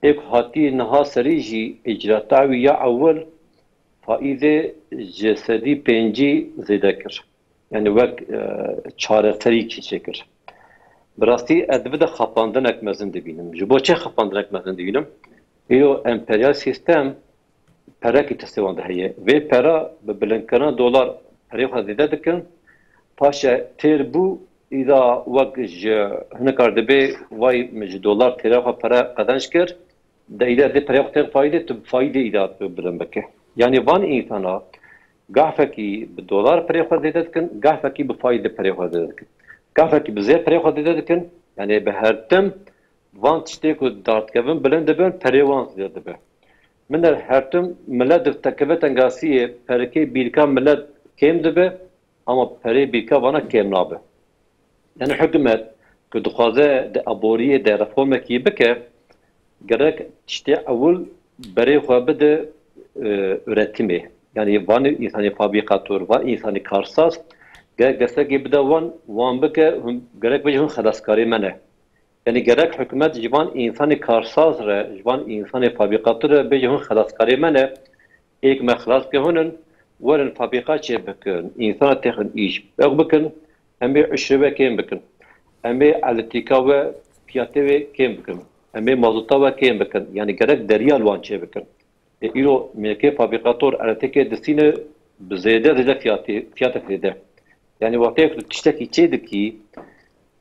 Ê ku hatî niha serî jî îcrata wî ya ewil faîzê ji sedî pêncî zêde kir. Yanî wek, e, çareserî çêkir. Bi rastî ez di vê de xapandinek mezin dibînim. Ji bo çi xapandinek mezin dibînim? Îro emperyal sîstem perekî destê wan de heye. Vê pera bi bilindkirina dolar perê xwe zêde dikin. Paşe têr bû, îda wek ji hinek kar dibê, vay min ji dolar têra xwe pere qezenc kir, de îda dê perê xwe têr faîdê, tu faîdê îda tu bilind bike. Yanî van însana Gahfekî bi dolar pirê xwe zêde dikin, gahfekî bi faîze pirê xwe zêde dikin. Gahfekî bi zêr pirê xwe zêde dikin, yanî bi her tim van tiştê ku dardikevin bilind dibin, perê wan zêde dibe. Min der her tim milet di tekeve tengasiyê, perekê bîrka milet kêm dibe, ama perê bîrka vana kêm nabe. Yani hikûmet ku dixwaze di aboriyê de reformekî bike, gerek tiştê ewil berê xwe bide, e, üretimê. Yani van însanê fabrîkator, van însanê karsaz, gerek destekê bide wan, wan bike, hûn, gerek bêje hûn xelaskarê me ne. Yani gerek hikûmet ji van însanê karsaz re, ji van însanê fabrîkator re bêje hûn xelaskarê me ne, êk me xilas ke hûn in, werin fabrîka çê bikin, însana têxin îş, ew bikin, em ê uşrê we kêm bikin. Em ê elektrîka we, fiyatê wê kêm bikin. Em ê mazota we kêm bikin. Yani gerek deriya li wan çê bikin. Ê îro mêrkê fabrîkator elektrîkê distîne bi zêde, zêde fiyatê, fiyatê zêde. Yani wextê ku tu tiştekî çê dikî,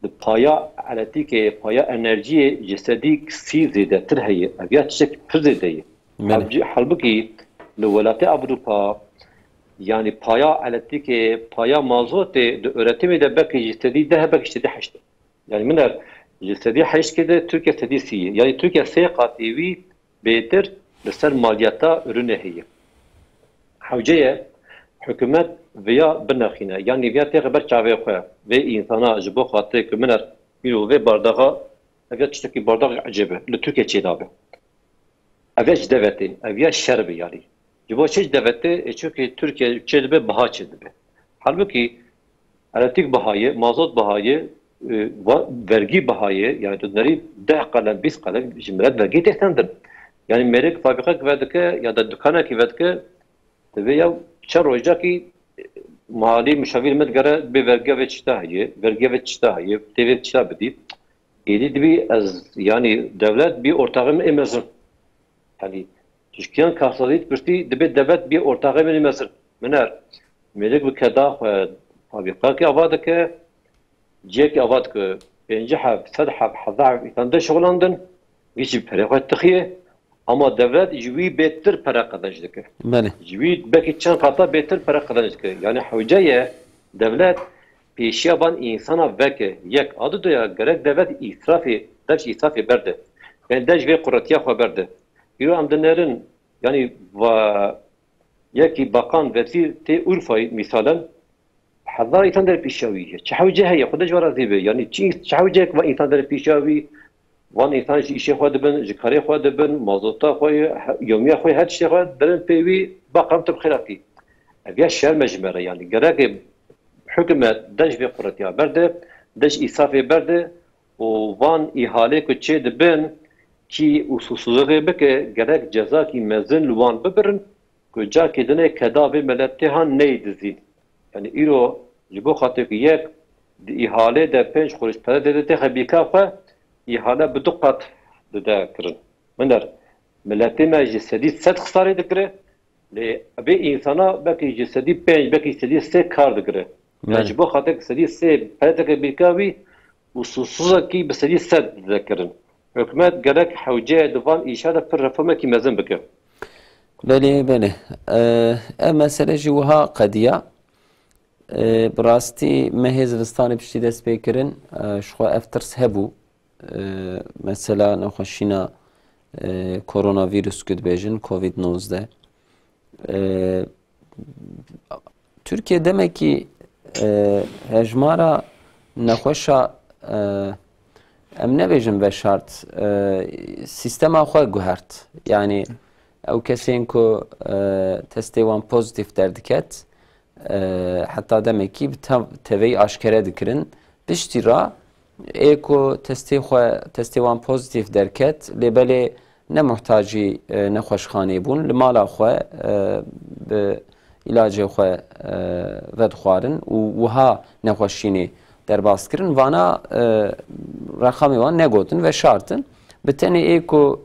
di paya elektrîkê, paya enerjiyê ji sedî sî zêdetir heye. Ev ya tiştekî pir zêde ye. Belê. Halbuki, halbukî li welatê Ewropa, yani paya elektrîkê, paya mazotê di üretimê de belkî ji sedî deh, belkî ji sedî heşt. Yani min er ji sedî heşt kê de Tirkiye sedî sî ye. Yani Tirkiye sê qatî wî bêtir li ser maliyeta ürünê heye. Hewce ye hikûmet viya binexîne. Yanî viya têxe ber çavê xwe. Vê însana ji bo xatirê ku min er îro vê bardaxa, ev ya tiştekî bardaxek ecêb e. Li Tirkiye çênabe. Ev ya ji devetê, ev ya şer be yanî. Ji bo çi ji devetê? E, çünkü Tirkiye çêdibe, biha çêdibe. Halbukî elektrîk biha ye, mazot biha ye, e, va-, vergî biha ye, yani tu nerî deh qelem, bîst qelem ji milet vergî tê stendin. Yani mêrik fabrîkek vedike ya da dukanekî vedike, divê ya çend rojekî, e, malî muşavîr min digere bê vergiya vê tişta heye, vergiya vê tişta heye, tê vê tişta bidî. Êdî dibî ez, yani dewlet bî ortaxê min ê mezin. Yani tişkiyan karsazî dipirsî, dibê dewlet bî ortaxê min ê mezin. Min er, mêrik bi keda xwe fabrîkakê ava dike, cihekî ava dike, pêncî heb, sed heb, hezar heb însan de şixulandin, wî jî perê xwe dixiye, ama dewlet ji wî bêtir pere qezenc dike. Belê. Ji wî belkî çend qata bêtir pere qezenc dike. Yani hewce ye dewlet pêşiya van însana veke. Yek, a dudoya gerek dewlet îsrafê, dev ji îsrafê berde. Yani dev ji vê quretiya xwe berde. Îro em dinerin, yani va, yekî bakan, wezîr tê Urfayê, mîsalen, hezar însan der pêşiya wî ye. Çi hewce heye? Xwedê ji we razî be. Yanî çi, çi hewce ye ku van însan der pêşiya wî, van însan ji îşê xwe dibin, ji karê xwe dibin, mazota xwe, he-, yomiya xwe, her tiştê xwe derin pê wî, bakan tu bi xêr hatî. Ev ya şerm e ji me re yanî. Gerek e hikûmet dev ji vê quretiya berde, dev ji îsrafê berde û van îhalê ku çê dibin kî usulsuzlixê bike, gerek cezakî mezin li wan bibirin, ku carkê dinê keda vê miletê han neyê dizîn. Yani îro ji bo xatir ku yek di îhale de pênc qurûş pere dide têxe bîka xwe, îhale bi du qat dide kirin. Min der, miletê me ji sedî sed xisarê dikire, lê vê însana belkî ji sedî pênc, belkî sedî sê kar dikire. Yani ji bo xatir ku sedî sê pere têxe bîka wî, usulsuzekî bi sedî sed dide kirin. Hikûmet gerek hewce di van îşa de pir reformekî mezin bike. Belê, belê. Ev mesele jî wiha qediya. Bi rastî mehê zivistanê piştî dest pê kirin, ji xwe ev tirs hebû. Mesela nexweşîna koronavîrus ku dibêjin, covid nozdeh. Tirkiye demekî hejmara nexweşa, em nebêjin veşart, sîstema xwe guhert. Yanî ew kesên ku testê wan pozîtîf derdiket, heta demekî bi tev-, teveyî aşkere dikirin. Piştî re ê ku testê xwe, testê wan pozîtîf derket, lê belê ne muhtacî, e, nexweşxanê bûn, li mala xwe, e, bi îlacê xwe, e, vedixwarin û wiha nexweşînê derbas kirin. Vana, e, rexamê wan negotin, veşartin. Bi tenê ê ku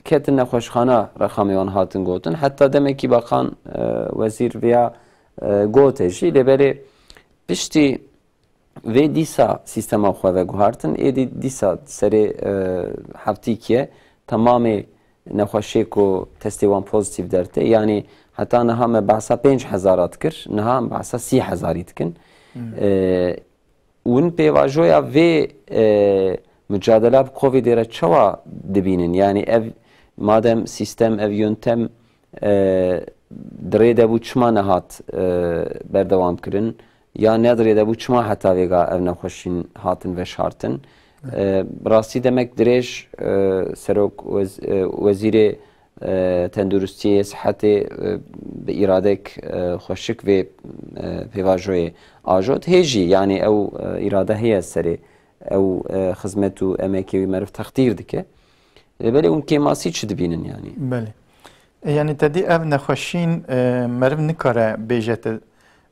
ketin nexweşxana rexamê wan hatin gotin. Heta demekî bakan, e, wezîr viya, e, gote jî. Lê belê piştî vê dîsa sîstema xwe veguhartin. Êdî dîsa serê, e, heftîkiye temamê nexweşê ku testê wan pozîtîf dertê, yanî Heta niha me behsa pênc hezara dikir, niha em behsa sî hezarî dikin. Hmm. E, Hûn pêvajoya vê, e, mucadela bi Covidê re çawa dibînin? Yanî ev, madem sîstem, ev yöntem, e, di rê de bû, çima nehat, e, berdewam kirin? Ya ne di rê de bû, çima heta vêga ev nexweşîn hatin veşartin? E, bi rastî demek dirêj, e, serok wez-, e, wezîrê e, tenduristiyê, sihetê, e, bi îradek, e, xweşik vê, e, pêvajoyê ajot. Hê jî, yanî ew, e, îrade heye serê ew, e, xizmet û emekê wî meriv textîr dike. Lê belê hûn kêmasî çi dibînin yanî? Belê. E, yanî te dî ev nexweşîn, e, meriv nikare bêje te,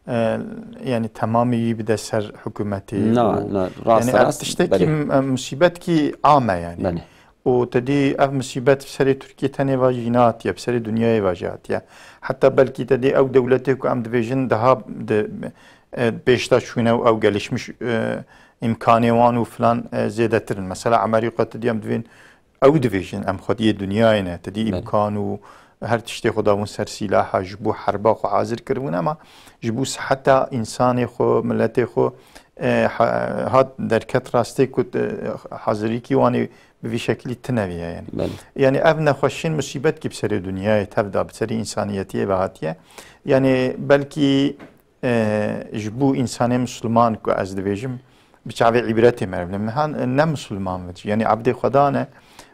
e, yanî temamê wî bide ser hikûmetê. Na, û na, rast, yanî ev rast, tiştekî belê. M-, e, musîbetkî am e yanî. Belê. Û te dî ev musîbet bi serê Tirkiyê tenê ve jî nehatiye, bi serê dinyayê ve jî hatiye. Heta belkî te dî ew dewletê ku em dibêjin daha di, e, pêş de çûne û ew gelişmiş, e, îmkanê wan û filan, e, zêdetir in. Mesela Amerîka te dî em divên ew dibêjin, em xwediyê dinyayê ne, te dî Belê. îmkan û her tiştê xwe dabûn ser sîlaha, ji bo herba xwe hazir kiribûn, ema ji bo siheta însanê xwe, miletê xwe, e, ha-, hat derket rastê ku, e, hazirîkî wan ê bi vî şekilî tine viya yanî. Belê. Yanî ev nexweşîn musîbetkî bi serê dinyayê tev da, bi serê însaniyetiyê ve hatiye. Yanî belkî, e, ji bo însanê misilman ku ez dibêjim, bi çavê îbretê meriv lê. Mehan, e, ne misilman ve. Yanî ebdê Xweda ne,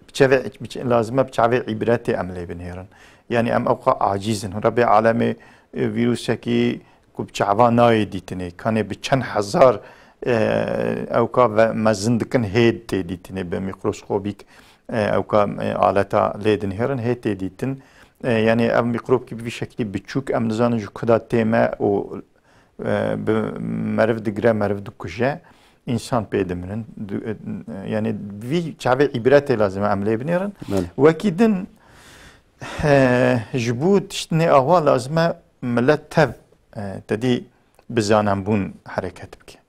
bi çavê, bi ç-, lazim e bi çavê îbretê em lê binêrin. Yanî em ewqa acîz in. Rebê alemê, e, vîrusekî ku bi çava nayê dîtinê, kanê bi çend hezar, e, ewka ve mezin dikin hê tê dîtinê bi mîkroskobîk, e, ewka, e, aleta lê dinihêrin hê tê dîtin. E, yanî ev mîkrobkî bi vî şeklî biçûk em nizanin ji ku da tê me û, e, bi meriv digire, meriv dikuje, însan pê dimrin. Du-, e, yanî vî çavê îbretê lazim e em lê binêrin. Belê. Wekî din, e, ji bo tiştinê awa lazim e milet tev, e, te dî bi zanenbûn hereket bike.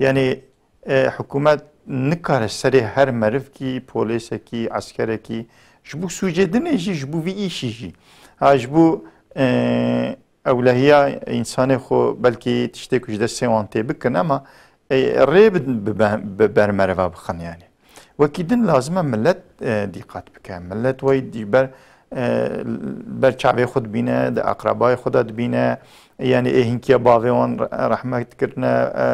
Yanî, e, hikûmet nikare serê her merivkî, polêsekî, eskerekî, ji bo sûcê dinê jî, ji bo vî îşî jî. Ha, ji bo, e, ewlehiya însanê xwe belkî tiştê ku ji destê wan tê bikin, ema, e, rê bi, bi, bi ber meriva bixin yanî. Wekî din lazim e milet, e, dîqat bike. Milet wey dî ber, e, ber çavê xwe dibîne, di eqrebayê xwe de dibîne. Yanî ê hinkiya bavê wan re-, rehmet kirine, e,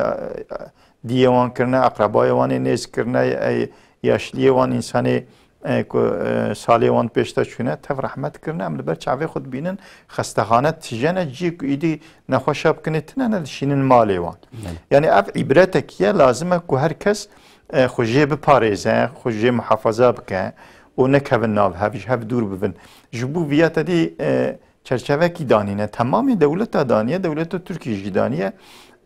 diyê wan kirine, eqrebayê wan ê nêz kirine, e, yaşliyê wan, însanê, e, ku, e, salê wan pêş de çûne, tev rehmet kirine. Em li ber çavê xwe dibînin, xestexane tijene, ciyê ku îdî nexweşa bikinê tine ne, dişînin malê wan. Belê. Yanî ev îbretekî ye, lazim e ku her kes, e, xwe jê biparêze, xwe jê muhafaza bike û nekevin nav hev, ji hev dûr bibin. Ji bo viya te dî, e, çerçevekî danîne, temamê dewleta daniye, dewleta Tirkiyê jî daniye,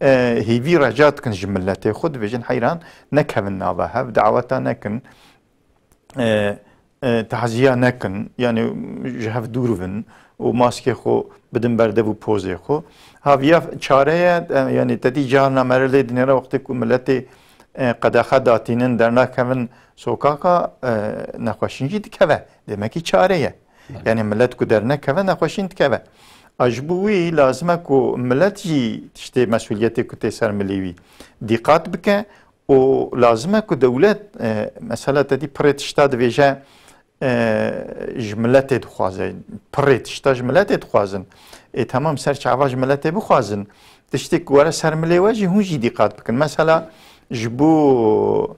e, hêvî reca dikin ji miletê xwe, dibêjin heyran nekevin nava hev, daweta nekin, e, e, taziya nekin, yanî ji hev dûr bin û maskê xwe bidin ber dev û pozê xwe. Ha viya çare ye, e, yanî te dî carna mere lê dinêre wextê ku miletê, e, qedexe datînin, dernakevin sokaka, e, nexweşîn jî dikeve. Demekî çare ye. Belê. Yanî milet ku dernekeve, nexweşîn dikeve. A ji bo wî lazim e ku milet jî tiştê mesûliyetê ku tê ser milê wî dîqat bike û lazim e ku dewlet, e, mesela te dî pirê tişta dibêje, e, ji miletê dixwaze. Pirê tişta ji miletê dixwazin. Ê, temam, ser çava ji miletê bixwazin. Tiştê ku were ser milê we jî hûn jî dîqat bikin. Mesela ji bo,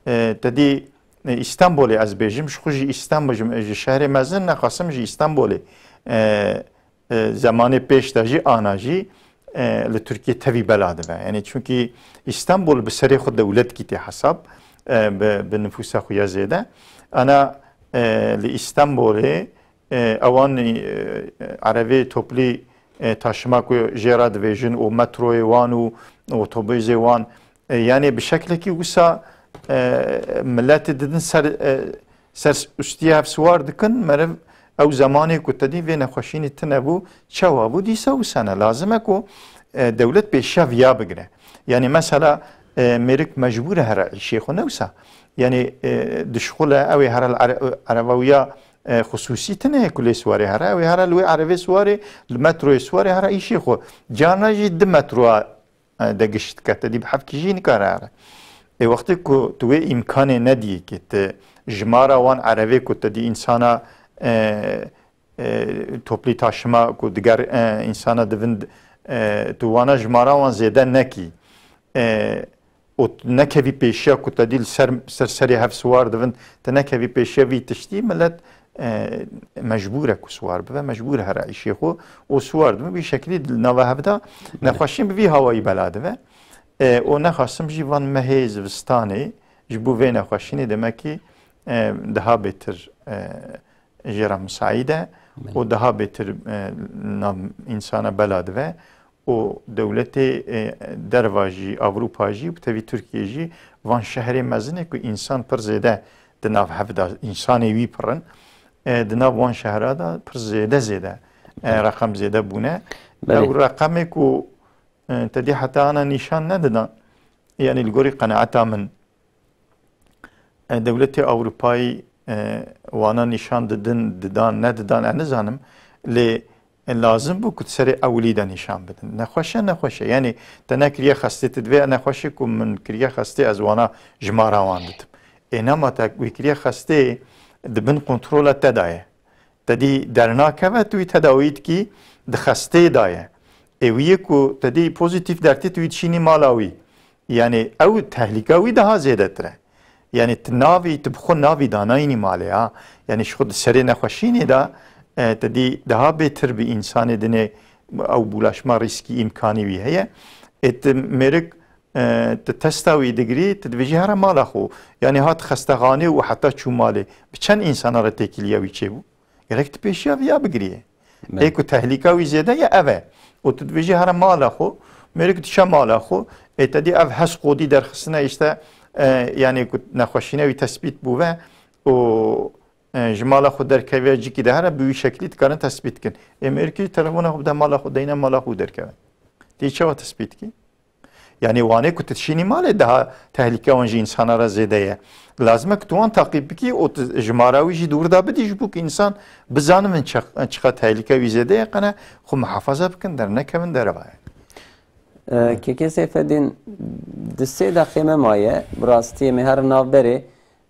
e, te dî, e, Îstanbulê ez bêjim, ji xwe jî Îstanbul, ji, ji şehrê mezin nexasim ji Îstanbulê. E, e, zemanê pêş de jî, ana jî, e, li Tirkiyê tevî bela dibe. Yanî çunkî Îstanbul bi serê xwe dewletkî tê hesab, e, bi, bi nifûsa xwe ya zêde. Ana, e, li Îstanbulê, e, ewan, e, erevê toplî, e, taşima ku jê re dibêjin û metroyê wan û otobûsê wan, e, yanî bi şeklekî wisa, e, miletê didin ser, e, ser ûstî hev siwar dikin, meriv ew zemanê ku te dî vê nexweşînî tine bû, çawa bû, dîsa wisa ne. Lazim e ku, e, dewlet pêşiya viya bigire. Yanî mesela, e, mêrik mecbûr e here îşê xwe, ne wisa. Yanî, e, dişxule, ew ê here li ere-, erevawiya e, xisûsî tune ye ku lê siwarê here. Ew ê here li wê erevê siwarê, li metroyê siwarê here îşê xwe. Carna jî di metroya, e, de gişt dike, te dî bi hevkî jî nikare here. Ê wextê ku tu wê îmkanê nedî ki tu jimara wan erevê ku te dî însana, e, e, toplî taşima ku diger, e, însana divin, e, tu wana jimara wan zêde nekî, e, û tu nekevî pêşiya ku te dî li ser, ser serê hev siwar divin, tu nekevî pêşiya vî tiştî, milet, e, mecbûr e ku siwar bibe, mecbûr here îşê xwe û siwar dibe. Vî şekilî di nava hev de nexweşîn bi vî hawayî bela dibe. E, û nexasim jî van mehê zivistanê ji bo vê nexweşînê demek ki, e, daha bêtir, e, jê re misaîd e û daha bêtir, e, nav însana bela dibe û dewletê, e, derva jî, Ewropa jî, bi tevî Tirkiye jî van şehrê mezin e ku însan pir zêde di nav hev de, însanê wî pir in, e, di nav wan şehra de pir zêde zêde, e, reqem zêde bûne. Belê. Ew reqemê ku, e, te dî heta ana nîşan nedidan, yanî li gorî qenaeta min, e, dewletê Ewropayî, e, wana nîşan didin, didan, nedidan, ez nizanim. Lê, e, lazim bû ku di serê ewilî de nîşan bidin. Nexweş e, nexweş e. Yanî te nekiriye xestê, tu divê nexweşê ku min kiriye xestê, ez wana jimara wan didim. Ê nema te wî kiriye xestê, di bin kontrola te de ye. Te dî dernakeve, tu wî tedawî dikî, di xestê de ye. Ê wî yê ku te dî pozîtîf dertî, tu wî dişînî mala wî. Yanî ew tehlîka wî daha zêdetir e. Yanî tu navî, tu bi xwe navî danayînî malê ha. Yanî ji xwe di serê nexweşînê de, e, te dî daha bêtir bi însanê dinê ew bûlaşma rîskî îmkanî wî heye. Ê tu mêrik, e, tu testa wî digirî, tu dibêjî here mala xwe. Yanî hat xestexanê û heta çû malê. Bi çend însana re têkiliya wî çêbû? Gerek tu pêşiya viya bigiriyê. Ê ku tehlîka wî zêde ye, ev e. Û tu dibêjî here mala xwe, mêrik diçe mala xwe, ê te dî ev hes qodî derxistine îşte, e, yanî ku nexweşîne wî tespît bûve û, e, ji mala xwe derkeve, cikî de here bi wî şeklî dikarin tespît kin. Ê mêrikî telefona xwe bide mala xwe, deyne mala xwe derkeve. Tê çawa tespît kî? Yanî wanê ku tu dişînî malê daha tehlîke wan ji însana re zêde ye. Lazim e ku tu wan taqîb bikî û tu jimara wî jî di wir de bidî ji bo ku însan bizanin çi-, çiqa tehlîke wî zêde ye, qene xwe muhafaza bikin, dernekevin derevayê. E, Kekê Seyfeddîn, di sê deqê me maye, bi rastî em ê herin navberê.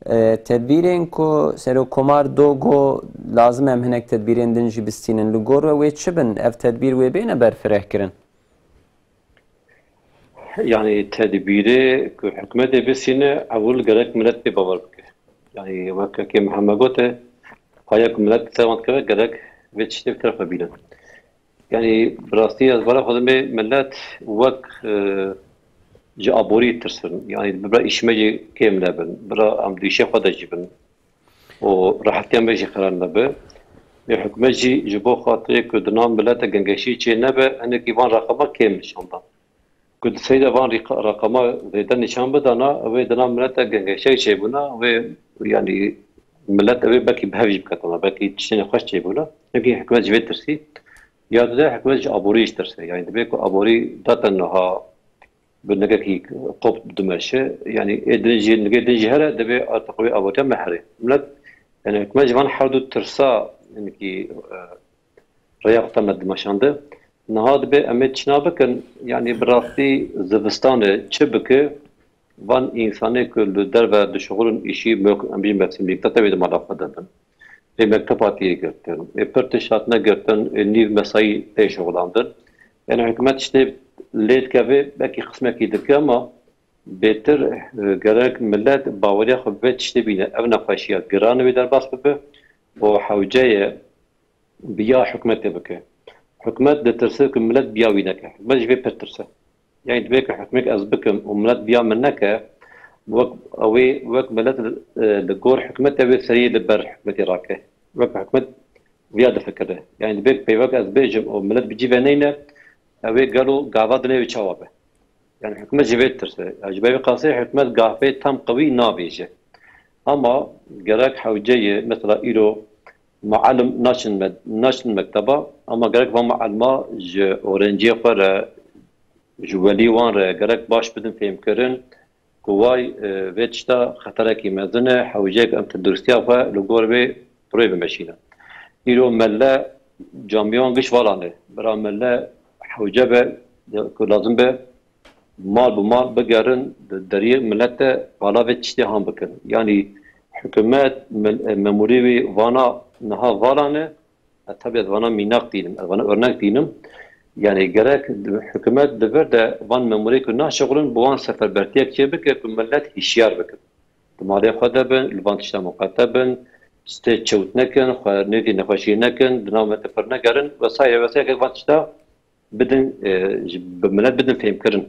E, tedbîrên ku Serokkomar do got, lazim e em hinek tedbîrên din jî bistînin. Li gor we wê çi bin? Ev tedbîr wê bêne berfirehkirin? Yanî tedbîrê ku hikûmetê bistîne, ewil gerek milet pê bawer bike. Yanî wek Kekê Mihemed gote, haya ku milet ser wan dikeve, gerek vê tiştê bi teref xwe bînin. Yanî bi rastî ez bara xwe dimê milet wek, e, ji aborî tirsin. Yanî bira îşmecê kêm nebin, bira em di îşê xwe de jî bin. û rehetiya me jî xira nebe. Lê hikûmet jî ji bo xatirê ku di nav milete gengeşî çê nebe, hinekî van reqama kêm nîşan da. Ku di serî de van rîqa-, reqama zêde nîşan bidana, ew ê di nav milete gengeşiyek çêbûna, ew ê, yanî, milet ew ê belkî bi hev jî biketana, belkî tiştên xweş çêbûna. Hinekî hikûmet ji vê tirsî. Ya dide hikûmet ji aborî jî tirse. Yanî divê ku aborî zaten niha bi nigekî qop dimeşe. Yanî ê din jî, nigê din jî here, divê artiq wê avatiya me here. Milet, yanî hikûmet ji van her du tirsa, yanî kî, e, rêya xwe me dimeşande. Niha dibe em ê çina bikin, yanî bi rastî zivistan e, çi bike, van însanê ku li derve dişuxulin îşî, em bêjin mevsimî, te tevê di mala xwe de bin. Ê mekteb hatiye girtin, ê pir tişt hatine girtin, ê nîv mesayî tê şixulandin. Yanî hikûmet tiştê lê dike vê, belkî qismekî dike, ama bêtir, e, gerek milet baweriya xwe bi vê tiştê bîne. Ev nexweşiya giran wê derbas bibe û hewce ye bi ya hikûmetê bike. Hikûmet ditirse ku milet bi ya wî neke. Hikûmet ji vê pir tirse. Yanî divê ku hikûmek ez bikim û milet bi ya min neke, wek, ew ê wek milet, e, li gor hikûmetê wê seriyê li ber hikûmetê rake. Wek hikûmet viya difikire. Yanî divê ku peyvek ez bêjim û milet bi cî ve neyne, ew ê gelo gava dinê wê çawa be? Yanî hikûmet ji vê ditirse. Ji ber vê qasê hikûmet gavê tam qewî nabêje. Ama gerek hewce ye, mesela îro muallim naçin me-, naçin mekteba, ama gerek van muallima ji öğrenciyê xwe re, ji welî wan re gerek baş bidin fêhmkirin ku way, e, vê tişta xeterekî mezin e, hewceyek em tenduristiya xwe li gor vê kurê bimeşîne. Îro mele camiyan giş vala ne. Bira mele hewce be, ku lazim be mal bi mal bigerin, deriyê millet de vala vê tiştê han bikin. Yanî hikûmet, mil-, memûrê wî vana niha vala ne, ez tabi ez vana mînak tînim, ez vana örnek tînim. Yanî gerek hikûmet di vir de van memûrê ku naşixulin bi wan seferbertiyek çê bike ku millet hişyar bikin. Di malê xwe de bin, li van tişta miqate bin, stê çewt nekin, xwe nêzî nexweşiyê nekin, di nav me de pir negerin, vesaire vesaire van tişta bidin, e, ji, bi milet bidin fêmkirin.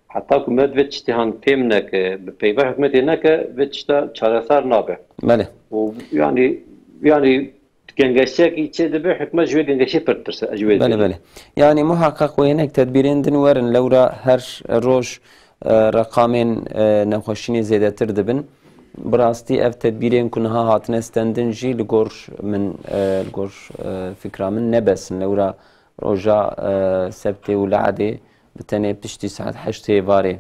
Heta ku milet vê tiştê han fêm neke, bi peyva hikûmetê neke, vê tişta çareser nabe. Belê. Û yanî, yanî gengeşiyekî çê dibe, hikûmet ji wê gengeşiyê pir ditirse, ez ji wê Belê, dibêjim. Belê. Yanî muhaqqeq wê hinek tedbîrên din werin, lewra her roj, e, reqamên, e, nexweşînê zêdetir dibin. Bi rastî ev tedbîrên ku niha hatine stendin jî li gor min, e, li gor, e, fikra min ne bes in. Lewra roja, e, sebtê û le'edê bi tenê piştî saet heştê varê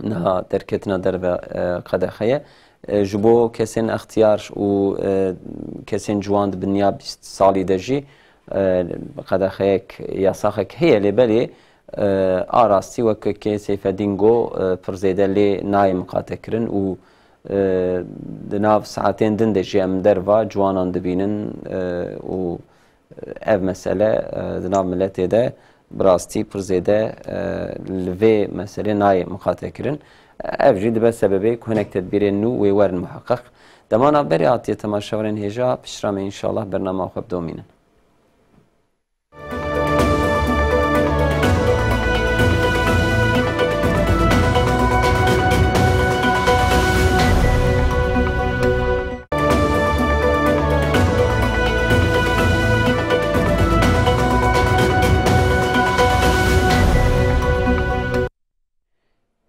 niha derketina derve, e, qedexe ye. E, ji bo kesên extiyar û, e, kesên ciwan di bin ya bîst salî de jî, e, qedexeyek, yasaxek heye, lê belê, e, a rastî wek kê Seyfedîn got, e, pir zêde lê nayê miqatekirin û, e, di nav saetên din de jî em derva ciwanan dibînin, e, û ev mesele, e, di nav miletê de bi rastî pir zêde, e, li vê meselê nayê miqatekirin. Ev jî dibe sebebê ku hinek tedbîrên nû wê werin muheqeq. Dema navberê hatiye temaşevanên hêja, piştre me înşallah bernama xwe bidomînin.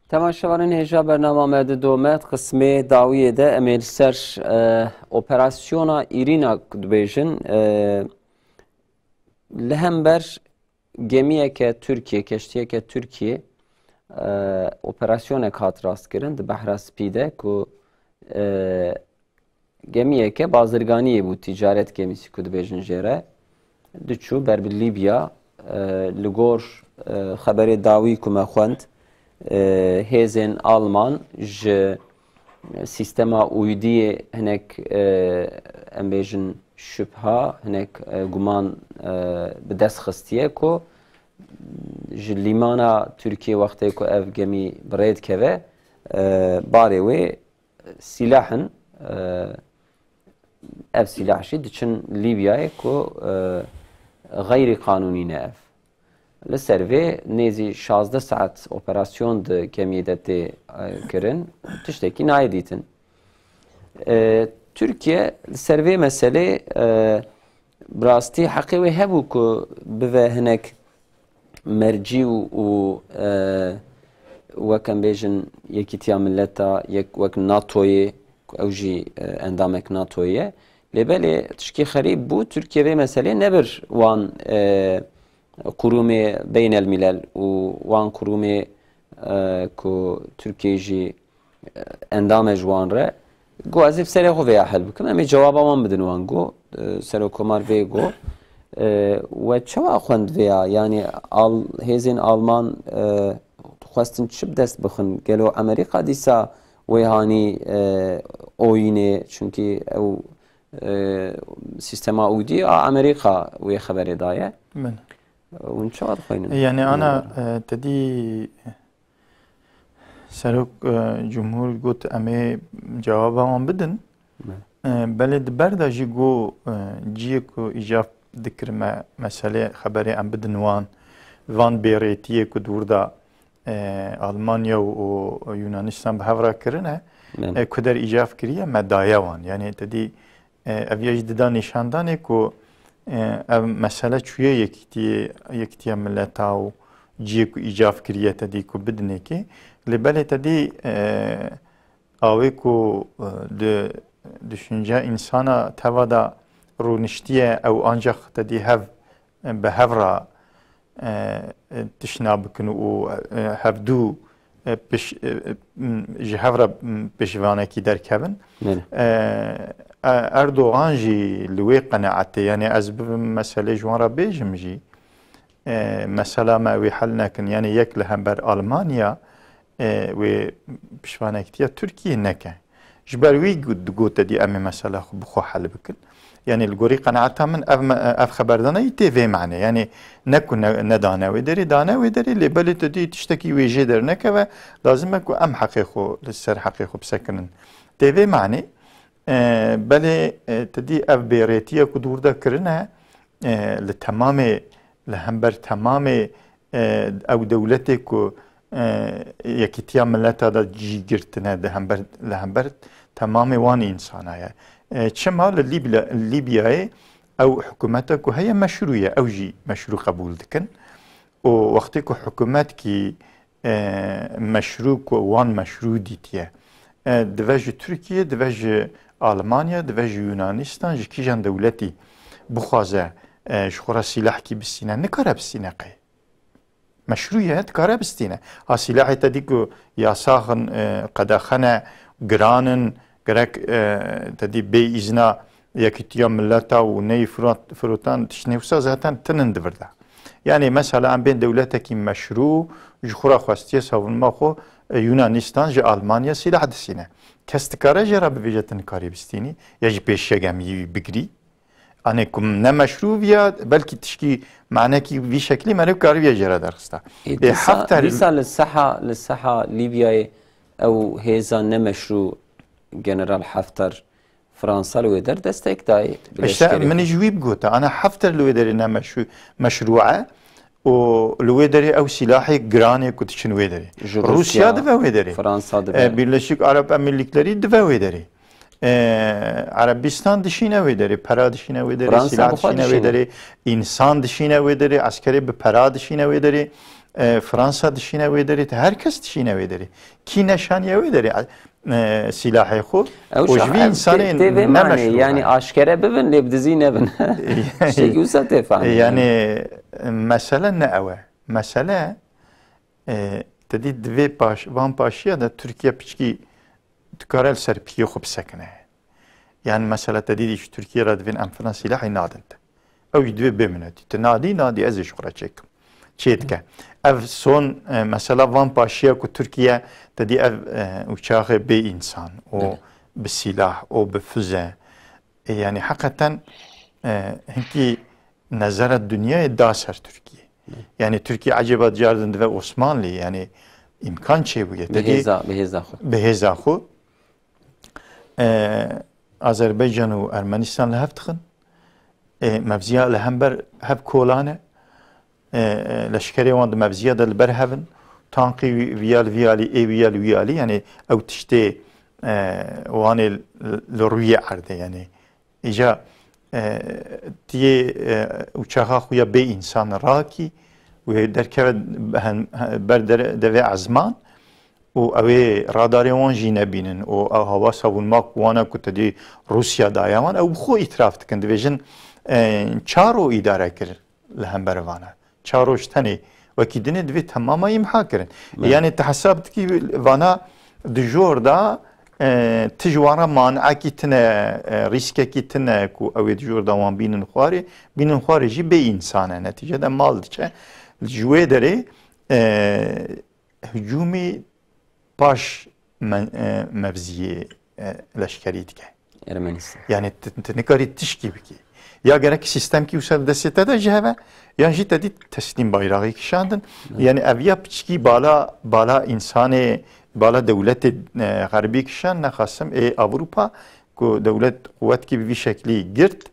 Temaşevanên hêja, bernama me didome, qismê dawiyê de em ê li ser, e, operasyona Îrîna ku dibêjin, e, li hember gemiyeke Tirkiyê, keştiyeke Tirkiyê, e, operasyonek hat rastkirin di Behra Spî de ku, e, gemiyeke bazirganiyê bû, ticaret gemisi ku dibêjin jê re, diçû ber bi Lîbya. E, li gor, e, xeberê dawî ku me xwend, e, hêzên Alman ji sîstema Uydiyê hinek, e, em bêjin şübha, hinek, e, guman, e, bi dest xistiye ku ji lîmana Tirkiyê wextê ku ev gemî bi rê dikeve, e, barê wê sîlah in, e, ev sîlah jî diçin Lîbyayê ku, e, xeyrî qanûnî ne ev. Li ser vê nêzî şazdeh saet operasyon di gemiyê de tê, e, kirin, tiştekî nayê dîtin. E, Tirkiye li ser vê meselê, e, bi rastî heqê wê hebû ku bive hinek mercî û, û, e, wek em bêjin Yekîtiya Mileta, yek, wek NATOyê, ku ew jî, e, endamek NATOyê ye. Lê belê tişkî xerîb bû, Tirkiye vê meselê nebir wan, e, qurûmê beynelmîlel û wan qurûmê, e, ku Tirkiye jî endam e ji wan re. Got, ez ê bi serê xwe vêya hel bikim. Em ê cewaba wan bidin wan. Got, e, Serokkomar vê got. E, we çawa xwend vêya? Yanî al-, hêzên Alman, e, xwestin çi bi dest bixin? Gelo Amerîka dîsa wê hanî, e, oyînê? Çunkî ew, e, sîstema Ûdî a Amerîka wê xeberê daye. Min. Hûn çawa dixwînin? Yani ana, e, te dî Serok, e, Cumhur got, em ê cewaba wan bidin. Me. E, belê di ber de jî got, e, ciyê ku îcab dikir me, meselê xeberê em bidin wan, van bêrêtiyê ku di wir de, e, Almanya û, û Yunanistan bi hev re kirine, Me. e, ku der îcab kiriye, me daye wan. Yani te dî E, ev ya jî dida nîşandanê ku, e, ev mesele çûye yekîtiyê, yekîtiya mileta û ciyê ku îcaf kiriye te dî ku bidinê kê. Lê belê te dî, e, awê ku, e, di düşünce însana teva de rûniştiye, ew ancaq te dî hev, e, bi hev re e, e, tişna bikin û, e, hevdû, e, piş-, e, e, m, ji hev re, m, pişvanekî derkevin. Belê. E, E, Erdogan jî li wê qenaetê, yanî ez bibim meselê ji wan re bêjim jî, e, mesela me wê hel nekin, yanî yek li hember Almanya, e, wê pişmanektiya Tirkiyê neke. Ji ber wî got, digot te dî em ê mesela xwe bi xwe hel bikin. Yanî li gorî qenaeta min ev me-, ev xeberdana yî tê vê manê. Yanî ne ku ne, nedane wê derê, dane wê derê, lê belê te dî tiştekî wê jê dernekeve, lazim e ku em heqê xwe li ser heqê xwe bisekinin. Tê vê manê, e, belê, e, te dî ev bêrêtiye ku dûr de kirine, e, li temamê, li hember temamê, e, ew dewletê ku, e, Yekîtiya Mileta de cî girtine di hember, li hember temamê wan însana ye. E, çima li Lîbla-, Lîbyayê ew hikûmeta ku heye meşrû ye, ew jî meşrû qebûl dikin. Û wextê ku hikûmetkî, e, meşrû ku wan meşrû dîtiye, e, dive ji Tirkiye, dive ji Almanya, dive ji Yunanistan, ji kîjan dewletî bixwaze, e, ji xwe re sîlahkî bistîne, nikare bistîne qey. Meşrû ye, dikare bistîne. Ha sîlahê te dî ku yasax in, e, qedexe ne, giran in, gerek, e, te dî bê îzna Yekîtiya Mileta û neyê firot-, firotan tiştê wisa zaten tinin di vir de. Yanî mesela em bên dewletekî meşrû ji xwe re xwestiye savunma xwe, e, Yunanistan ji Almanya sîlah distîne. Kes dikare jê re bibêje tu nikarî bistînî ya jî pêşiya gemiyî wî bigirî. Anê ku ne meşrû viya, belkî tişkî manekî vî şeklî meriv kariviye jê re derxista. Ê, Ê, dîsa, heft her dîsa li seha, li seha Lîbyayê ew hêza nemeşrû General Haftar Fransa li wê der destek dayê bi İşte leşkerê min xwe. Ji wî bigota, ana Haftar li wê derê ne meşrû, meşrû e û li wê derê ew sîlahê giranê ku diçin wê derê. Ji Rûsya, Rûsya dive wê derê. Fransa dive. E, Birleşik Arap Emirlikleri dive wê derê. E, Erebistan dişîne wê derê, pera dişîne wê derê, Fransa silah bi xwe dişîne wê dişîne. Derê, însan dişîne wê derê, eskerê bi pera dişîne wê derê, e, Fransa dişîne wê derê, te her kes dişîne wê derê. Kî neşaniye wê derê, e, silahê xwe? Ew û ji şa-, vî ev insanê tê, tê vê ne manê, meşrû yanî e. Aşkere bibin, lê bi dizî nebin. Tiştekî wisa tê fehmî. Yanî, mesele ne ew e. Mesele, e, te dî di vê paş-, van paşiya de Tirkiye piçkî dikare li ser piyê xwe bisekine. Yanî mesela te dî ji Tirkiye re divên em filan silahê nadin te. Ew jî divê bimîne. Tu nadî, nadî, ez ê ji xwe re çêkim. Çê dike. Ev son, e, mesela van paşiya ku Tirkiye te dî ev, e, uçaxê bê însan û Belê. Bi silah û bi füze. E, yanî heqeten, e, hinkî nezera dinyayê da ser Tirkiye. Belê. Yanî Tirkiye ecêba diyar din dive Osmanlî, yanî îmkan çêbûye. Bi Te dî hêza, bi hêza xwe. Bi hêza xwe. E, Azerbaycan û Ermenistan li hev dixin. E, mevziya li hember hev kolan e. E, e, leşkerê wan di mevziya de li ber hev in. Tankî wî-, viya li vî alî, ê viya li wî alî. Yanî ew tiştê, e, wan ê li, li rûyê erdê. Yanî îca, e, tiyê, e, uçaxa xwe ya bê însan rakî, wê derkeve hen-, ber dere-, devê ezman û ew ê radarê wan jî nebînin û ew hava savunma ku wan e ku te dî Rûsya daye wan, ew bi xwe îtiraf dikin, dibêjin, e, çar roj îdare kir li hember vana. Çar roj tenê wekî dinê divê temama imha kirin. Evet. Yanî te hesab dikî vana di jor da, e, tu ji wan re manekî tine, e, rîskekî tine ku ew ê di jor da wan bînin xwarê, bînin xwarê jî bê însan e. Netîce de mal diçe. Ji wê derê, e, hicûmî paş me-, e, mevziyê, e, leşkerî dike. Ermenistan. Yani tu, tu nikarî tişkî bikî. Ya gerek sîstemkî wisa di destê te de ji heve, yan jî te dî teslîm bayraxê kişandin. Evet. Yani ev ya piçkî bala, bala însanê, bala dewletê, e, xerbî kişand, nexasim ê Ewropa ku dewlet quwetkî bi vî şeklî girt,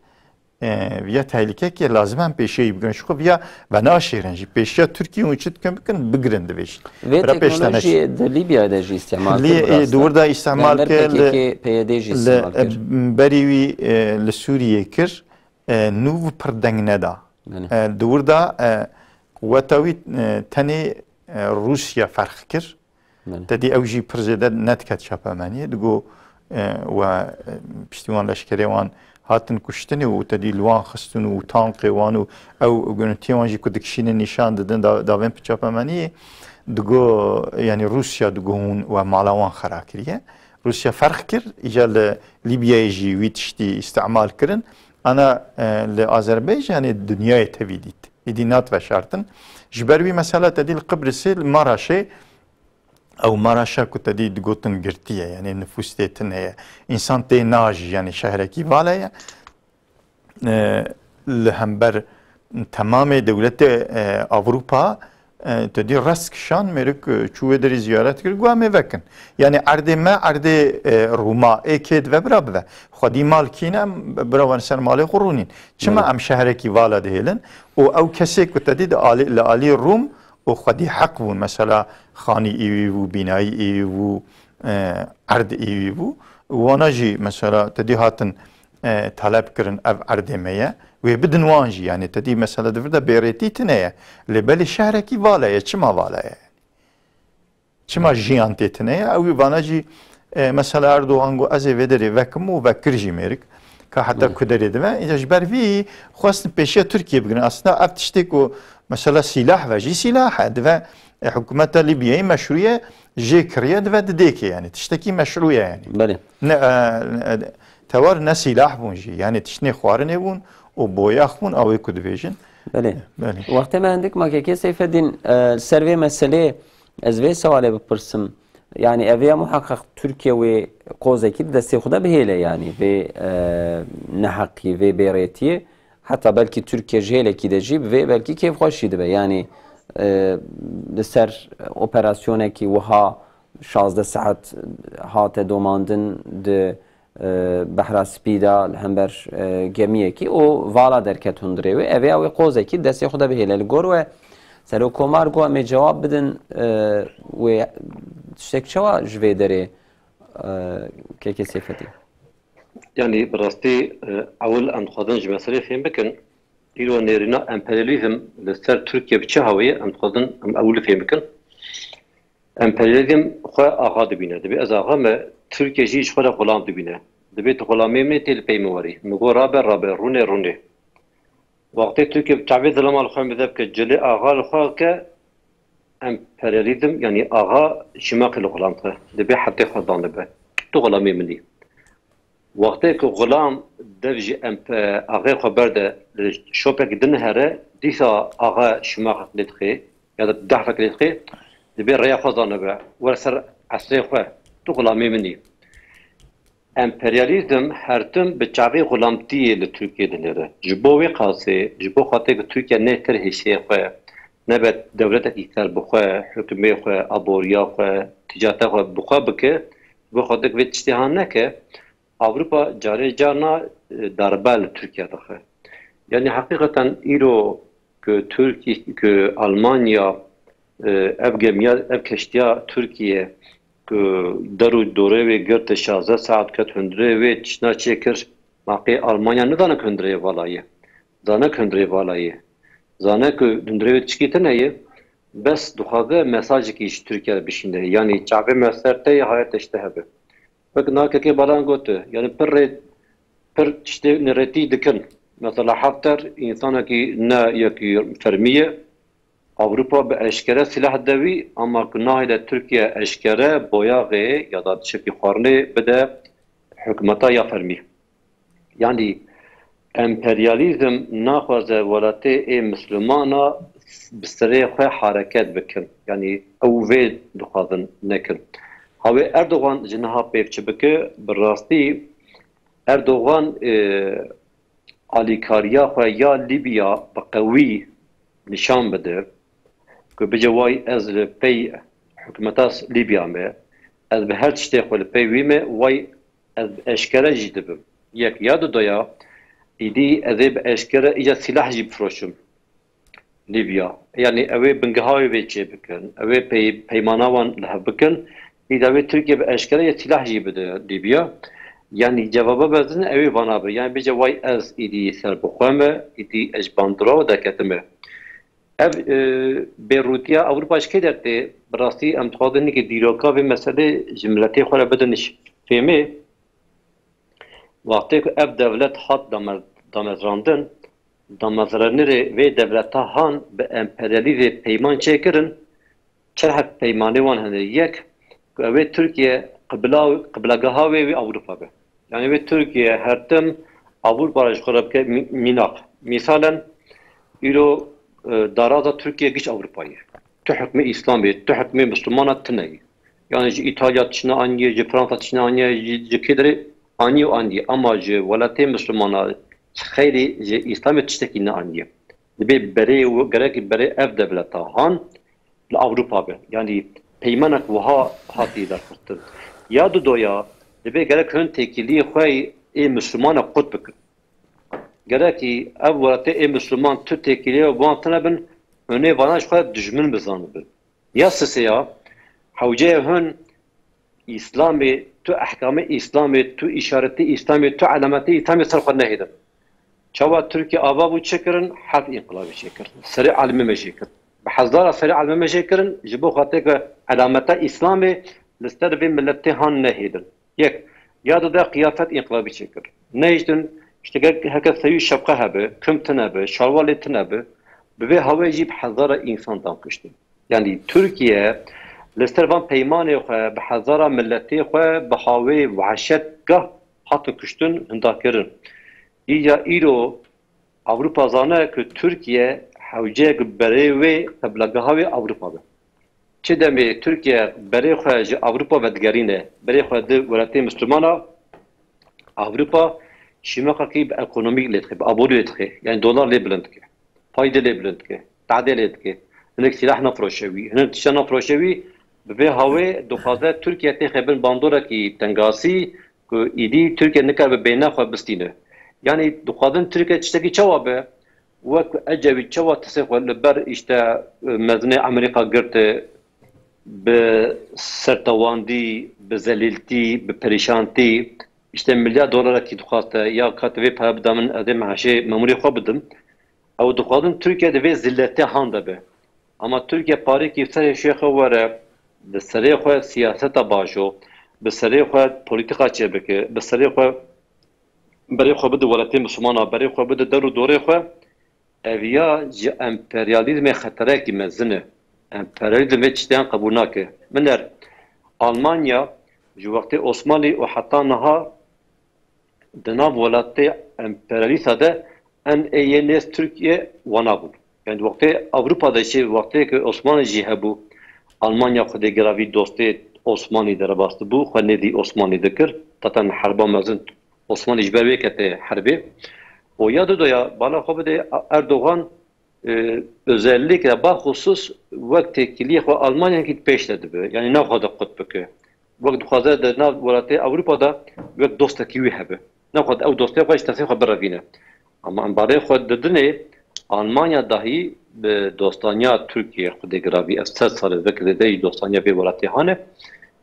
e, viya tehlîkekê lazim em pêşeyî bigirin. Ji xwe viya venaşêrin jî. Pêşiya Tirkiye hûn çi dikin bikin, bigirin divê jî. Vê Bira pêş te neç. Teknolojiyê di Lîbyayê de jî îstîmal Lî-, kir bi e, rastî. Dûr da îstîmal Li hember kir, P K K, li, P Y D jî li, îstîmal e, kir. Berî wî, e, li Sûriyê kir, e, nû pir deng neda. Belê. E, dûr da, e, quweta wî, e, tenê, e, Rûsya ferq kir. Belê. Te dî ew jî pir zêde nediket çapemeniyê. Digo, e, we, e, piştî wan leşkerê wan hatin kuştinê û te dî li wan xistin û tankê wan û ew gurintiyê wan jî ku dikişînin nîşan didin da-, davên çapemeniyê. Digo, yanî Rûsya digo hûn we mala wan xera kiriye. Rûsya ferq kir, îca li Lîbyayê jî wî tiştî îstimal kirin. Ana, e, li Azerbaycanê dinyayê tevî dît. Îdî nat veşartin. Ji ber wî mesela te dî li Qibrisê, li Maraşê, ew Maraşa ku te dî digotin girtî ye, yanî nifûs tê tune ye. Însan tê najî, yanî şehrekî vala ye. E, li hember temamê dewletê, e, Ewropa, e, te dî rest kişan, mêrik, e, çû wê derê ziyaret kir, got, "Em ê vekin." Yanî erdê me, erdê, e, Rûma, ê kê dive bira bive. Xwedî mal kî ne, em bira wan ser malê xwe rûnîn. Çima Belê. em şehrekî vala dihêlin? Û ew kesê ku te dî di alî, li alî Rûm û xwedî heq bûn. Mesela xanî î wî bû, bînayî î wî bû, e, erd î wî bû. Wana jî mesela te dî hatin, e, taleb kirin, "Ev erdê me ye." Wê bidin wan jî. Yanî te dî mesela di vir de bêrêtî tune ye. Lê belê şehrekî vala ye. Çima vala ye? Çima jiyan tê tune ye? Ew vana jî, e, mesela Erdogan got, "Ez ê vê derê vekim" û vekir jî mêrik. Ka heta Belê. ku derê dibe. Îca ji ber vî xwestin pêşiya Tirkiye bigirin. Aslında ev tiştê ku mesela sîlah ve jî sîlah e. Dibe, e, hikûmeta Lîbyayê meşrû ye, jê kiriye, dibe didêkê, yanî tiştekî meşrû ye yanî. Belê. Ne, e, e, tewar ne sîlah bûn jî. Yanî tiştê xwarinê bûn û boyax bûn, ew ê ku dibêjin. Belê. Belê. Wextê me hindik ma kekê Seyfeddîn, e, li ser vê meselê ez vê sewalê bipirsim. Yanî ev ya muheqeq Tirkiye wê qozekî di destê xwe de bihêle, yanî vê, e, neheqî, vê bêrêtiyê. Heta belkî Tirkiye ji hêlekî de jî bi vê belkî kêfxweşî dibe. Yanî, e, li ser operasyonekî wiha şazdeh saet hate domandin di, e, Behra Spî de li hember, e, gemiyekî û vala derket hundirê wê. Ev ê ew ê qozekî destê xwe de bihêle. Li gor we Serokkomar got, "Em ê cewab bidin, e, wê tiştek çawa ji vê derê, e, kekê Seyfetî?" Yanî bi rastî, e, ewil em dixwazin ji meselê fêm bikin. Îro nêrîna emperyalîzm li ser Tirkiye bi çi hawê ye? Em dixwazin em ewil fêm bikin. Emperyalîzm xwe axa dibîne. Dibê ez axa me, Tirkiye jî ji xwe re xulam dibîne. Dibê tu xulamê min ê, tê li pey min werî. Min got, "Rabe, rabe, rûnê, rûnê." Wextê Tirkiye bi çavê zilama li xwe mize bike, cilê axa li xwe ke, emperyalîzm, yanî axa şimaqê li xulam dixwe. Dibê hetê xwe zanibe. Tu xulamê min î. Wextê ku xulam dev ji empe-, axê xwe berde, li şopekî din here, dîsa axa şimaqek lê dixê, ya da dehfek lê dixê, dibê rêya xwe zanibe, were ser esrê xwe, tu xulamê min î. Emperyalîzm her tim bi çavê xulamtiyê li Tirkiyê dinêre. Ji bo wê qasê, ji bo xatirê ku Tirkiye nêtir hêşiyê xwe, nebe dewletekî serbixwe, hukmê xwe, aboriya xwe, tîcareta xwe bi xwe bike, ji bo xatirê ku vê tiştê han neke, Ewropa carê carna, e, darbe li Tirkiye dixe. Yanî heqîqeten îro ku Tirkî-, ku Almanya, e, ev gemiya, ev keştiya Tirkiye ku der û dorê wê girtî, şazdeh saet ket hundirê wê, tiştna çêkir, ma qê Almanya nizane ku hundirê vala ye. Zane ku hundirê vala ye. Zane ku hundirê wê tişkî tune ye. Bes dixwaze mesajekî ji Tirkiye re bişîne. Yanî çavê me ser te ye, haye te ji te hebe. Wek nakekê Baran got, yanî pir rê-, pir tiştê nêrêtî dikin. Mesela Hafter însanekî ne yekî fermî ye. Ewropa bi eşkere sîlah de wî, ama ku nahêle Tirkiye eşkere boyaxê ya da tiştekî xwarinê bide hikûmeta ya fermî. Yanî emperyalîzm naxwaze welatê ê mislimana bi serê xwe hareket bikin. Yanî ew vê dixwazin nekin. Hawê Erdogan ji niha pê çi bike, bi rastî Erdogan, e, alîkariya xwe ya Lîbya bi qewî nîşan bide, ku bije, way ez li pey hikûmeta Lîbya me, ez bi her tiştê xwe li pey wî me, way ez bi eşkere jî dibim. Yek ya dudoya, îdî ez ê bi eşkere îca sîlah jî bifiroşim Lîbya. Yanî ew ê bingeha wê vê çê bikin, ew ê pey-, peymana wan li hev bikin, îda wê Tirkiye bi eşkere yê sîlah jî bide Lîbya. Yanî cevaba mezin ew ê vana be. Yanî bêje, way ez îdî serbixwe me, îdî ez ji bandora we derketime. Ev, e, bêrûtiya Ewropa ji kê dertê? Bi rastî em dixwazin hinekî dîroka vê meselê ji miletê xwe re bidin fêmê. Wextê ku ev dewlet hat dame-, damezrandin, damezrandinê vê dewleta han bi emperyalîzê peyman çêkirin, çend heb peymanê wan hene. Yek, ku ew ê Tirkiye qibla, qiblegeha wê wê Ewropa be. Yani wê Tirkiye her tim Ewropa re ji xwe re bike mî-, mînak. Misalen, îro, e, daraza Tirkiye giş Ewropa ye. Tu hikmê Îslamê, tu hikmê Mislimana tune ye. Yani ji Îtalya tiştine aniye, ji Fransa tiştine aniye, ji, ji kê derê aniye û aniye. Ama ji welatê Mislimana, ji xeyrê, ji Îslamê tiştekî neaniye. Dibê berê û gerekî berê ev dewleta han li Ewropa be. Yanî peymanek wiha hatiye derxistin. Ya dudoya, dibê gerek hin têkiliyê xwe ê Mislimane qut bikin. Gerekî ev welatê ê Misliman tu têkiliyê wan tune bin, hûnê vana ji xwe dijmin bizanibin. Ya sisê ya, hewceye hûn Îslamê, tu ehkamê Îslamê, tu îşaretê Îslamê, tu elametê Îslamê ser xwe nehêlin. Çawa Tirkiye ava bû çêkirin, heft înqilabî çêkir. Serê alimê me jê kir. Bi hezara serê alimê me jê kirin, ji bo xatir ku elameta Îslamê li ser vê miletê han nehêlin. Yek, ya dide qiyafet înqilabî çêkir. Nehiştin, işte ger heke seyû şepqe hebe, kim tine be, şalwalê tine be, bi vê hawê jî bi hezara însan dan kuştin. Yanî Tirkiye li ser van peymanê xwe bi hezara miletê xwe bi hawê wehşet gah hatin kuştin, hinda kirin. Îja îro Ewropa zane ku Tirkiye hewceyek berê wê qiblegeha wê Ewropa be. Çi demê Tirkiye berê xwe ji Ewropa vedigerîne, berê xwe di welatê Mislimana, Ewropa şîmeqekî bi ekonomîk lê dixê, bi aborî lê dixê, yani dolar lê bilind dike, faydê lê bilind dike, tadê lê dike, hinek sîlah nafiroşe wî, hinek tişta nafiroşe wî, bi vê hawê dixwaze Tirkiye têxe bin bandorekî tengasî ku îdî Tirkiye nikaribe beyna xwe bistîne. Yani dixwazin Tirkiye tiştekî çawa be, wek Ecevî çawa tisê xwe li ber işte mezinê Amerîka girte, bi sertewandî, bi zelîltî, bi perîşantî, işte milyar dolarekî dixwaste, ya ka tu vê pere bida min, ez ê meşê memûrê xwe bidim. Ew dixwazin Tirkiye di vê zilletê han de be. Ama Tirkiye parêkî serê şêxê were, bi serê xwe siyaseta bajo, bi serê xwe polîtîka çêbike, bi serê xwe berê xwe bide welatê Mislimana, berê xwe bide der û dorê xwe, ev ya ji emperyalîzmê xeterekî mezin e. Emperyalîzm vê tiştiyan qebûl nake. Min er, Almanya ji wextê Osmanlî û heta niha di nav welatê emperyalîsta de en ê yê nêz Tirkiye wana bûn. Yani wextê Ewropa de jî, wextê ku Osmanlî jî hebû, Almanya xwedê giravî dostê Osmanlî derebas dibû, xwe nêzî Osmanlî dikir. Zaten herba mezin Osmanlî ji ber wê kete herbê. Û ya dudoya bala xwe bide Erdogan, e, özellikle baxusus wek têkiliyê xwe Almanyakî pêş de dibe. Yani naxwaze qut bike. Wek dixwaze di nav welatê Ewropa de wek dostekî wî hebe. Naxwaze ew dostê xwe ji destê xwe birevîne. Ama em barê xwe didinê, Almanya dahî bi dostaniya Tirkiye xwedê giravî, ev sed sal e, vekirê de jî dostaniya vê welatê hane.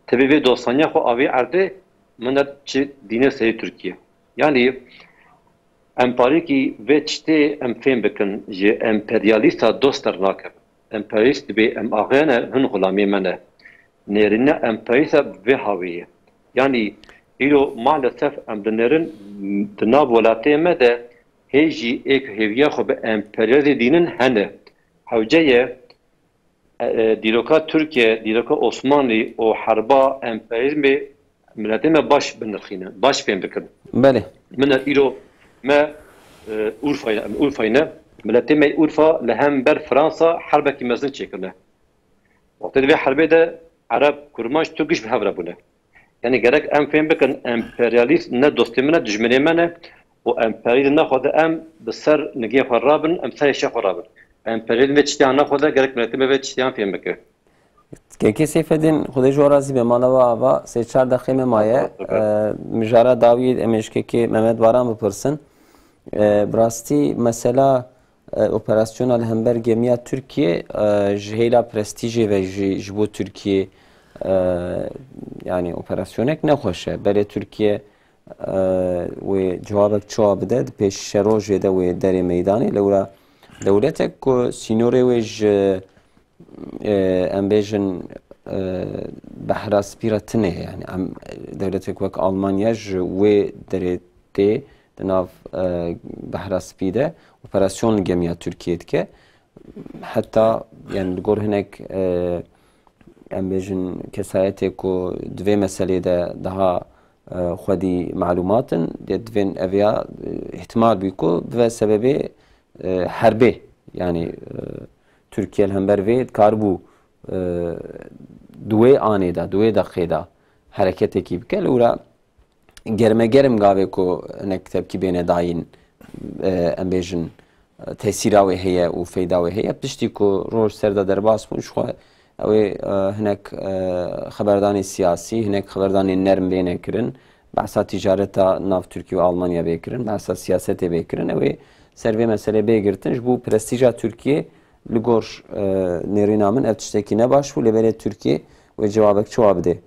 Tevî vê dostaniya xwe avê erdê, min de çi dîne serê Tirkiye. Yani em parêkî vê tiştê em fêm bikin, ji emperyalîsta dost dernakevin. Emperyalîst dibê em axê ne, hin xulamê me ne. Nêrîna emperyalîsta bi vê hawê ye. Yanî îro maalesef em dinêrin di nav welatê me de hê jî ê ku hêviya xwe bi emperyalîzmê dînin hene. Hewce ye, e, e, dîroka Tirkiye, dîroka Osmanlî û herba emperyalîzmê miletê me baş binirxînin, baş fêm bikin. Belê. Min îro me, e, Urfayê ne, em Urfayê ne, miletê me Urfa li hember Fransa herbekî mezin çêkirine. Wextê di vê herbê de Ereb, Kurmanc, Tirk giş bi hev re bûne. Yani gerek em fêm bikin, emperyalîst ne dostê min e, dijminê me ne û emperyalîst naxwaze em bi ser nigê xwe rabin, em serê şêx xwe rabin. Emperyalîst vê tiştiyan naxwaze, gerek miletê me vê tiştiyan fêm bike. Kekê Seyfedîn, Xwedê ji we razî be, mala we ava, sê çar deqê me maye. Ee, mijara dawî em ê ji kekê Mehmet Baran bipirsin. Ee, bi rastî mesela, e, operasyona li hember gemiya Tirkiye, e, ji hêla prestîjê ve jî ji bo Tirkiye, e, yani operasyonek nexweş e. Belê Tirkiye, e, wê cewabek çawa bide, di pêş şerojê de wê derê meydanê. Lewra dewletek ku sînorê wê ji, e, em bêjin, e, Behra Spî re tune ye. Yani em, dewletek wek Almanya ji wê derê tê di nav, e, Behra Spî de operasyon li gemiya Tirkiye dike. Heta, yani, li gor hinek, e, em bêjin, kesayetê ku di vê meselê de daha, e, xwedî malumat in, dê divên ev ya, e, îhtimal bû ku bibe sebebê, e, herbê. Yanî, e, Tirkiye li hember vê dikaribû, e, di wê anê de, di wê deqê de hereketekî bike. Li wira germegerim gavê ku hinek tepkî bêne dayîn, e, em bêjin, e, tesîra wê heye û feyda wê heye. Piştî ku roj ser de derbas bûn, ji xwe ew ê, e, hinek, e, xeberdanê siyasî, hinek xeberdanê nerm bêne kirin, behsa ticareta nav Tirkiye û Almanya bê kirin, behsa siyasetê bê kirin, ew ê ser vê meselê bê girtin. Ji bo prestîja Tirkiye li gor, e, nêrîna min ev tiştekî ne baş bû, lê belê Tirkiye wê cewabek çawa bide?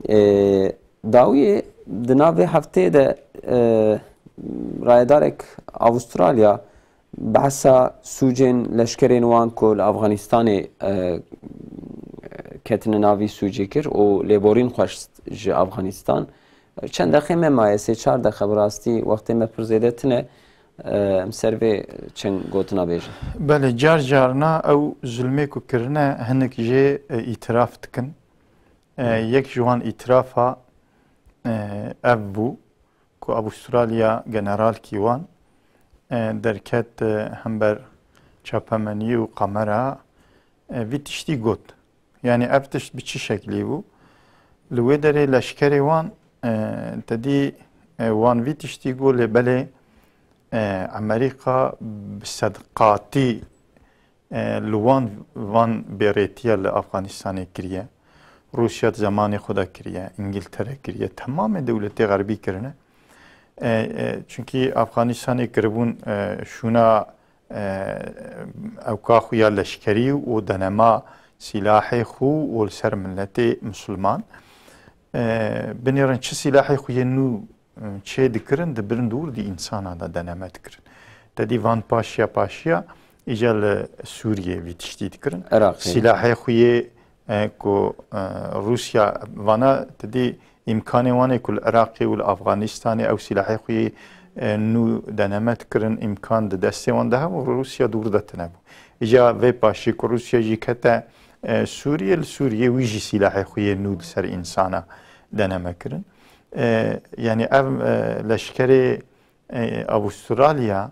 E, Dawiyê di nav vê hefteyê de, e, rayedarek Avustralya behsa sûcên leşkerên wan ku li Afganistanê, e, ketine navî sûcê kir û lêborîn xwest ji Afganistan. Çend deqê me maye, sê çar deqe, bi rastî wextê me pir zêde tune. E, em ser vê çend gotina bêjin. Belê, car carna ew zulmê ku kirine hinek jê, e, îtiraf dikin. E, yek ji wan îtirafa, e, ev bû ku Avustralya generalkî wan, e, derket, e, hember çapemeniyê û kamera, e, vî tiştî got. Yanî ev tişt bi çi şeklî bû? Li wê derê leşkerê wan, e, te dî, e, wan vî tiştî got, lê belê, e, Amerîka bi sedqatî, e, li wan, van bêrêtiya li Afganistanê kiriye. Rûsya di zemanê xwe de kiriye, Îngiltere kiriye, temamê dewletê xerbî kirine. E, e, çunkî Afganistanê kiribûn, e, şûna, e, ewka xwe ya leşkerî û denema sîlahê xwe û li ser miletê misilman. E, binêrin çi sîlahê xwe yê nû çê dikirin, dibirin dûr di însana de deneme dikirin. Te dî van paşiya paşiya îca li Sûriyê vî tiştî dikirin. Iraqê. Sîlahê xwe yê, e, ku, e, Rûsya vana te dî îmkanê wan ê ku li Iraqê û li Afganistanê ew sîlahê xwe yê, e, nû deneme dikirin, îmkan di destê wan de hebû, Rûsya dûr de tine bû. Îca vê paşî ku Rûsya jî kete, e, Sûriyê, li Sûriyê wî jî sîlahê xwe yê nû li ser însana deneme kirin. E, yanî ev, e, leşkerê, e, Avustralya,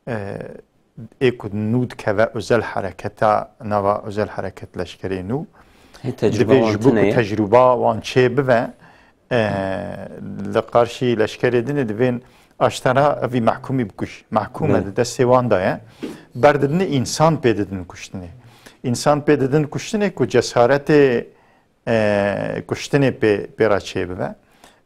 e, ê ku nû dikeve özel hareketa, nava özel hareket leşkerê nû, Hê tecrübe divê wan ji bo tune ku ye. Tecrüba wan çê bibe, e, li qarşî leşkerê din ê divên aştera evî mehkûmî bikuj. Mehkûm e Belê. Di destê wan de ye. Berdidinê însan pê didin kuştinê. Însan pê didin kuştinê ku cesaretê e, kuştinê pê, pê re çêbibe.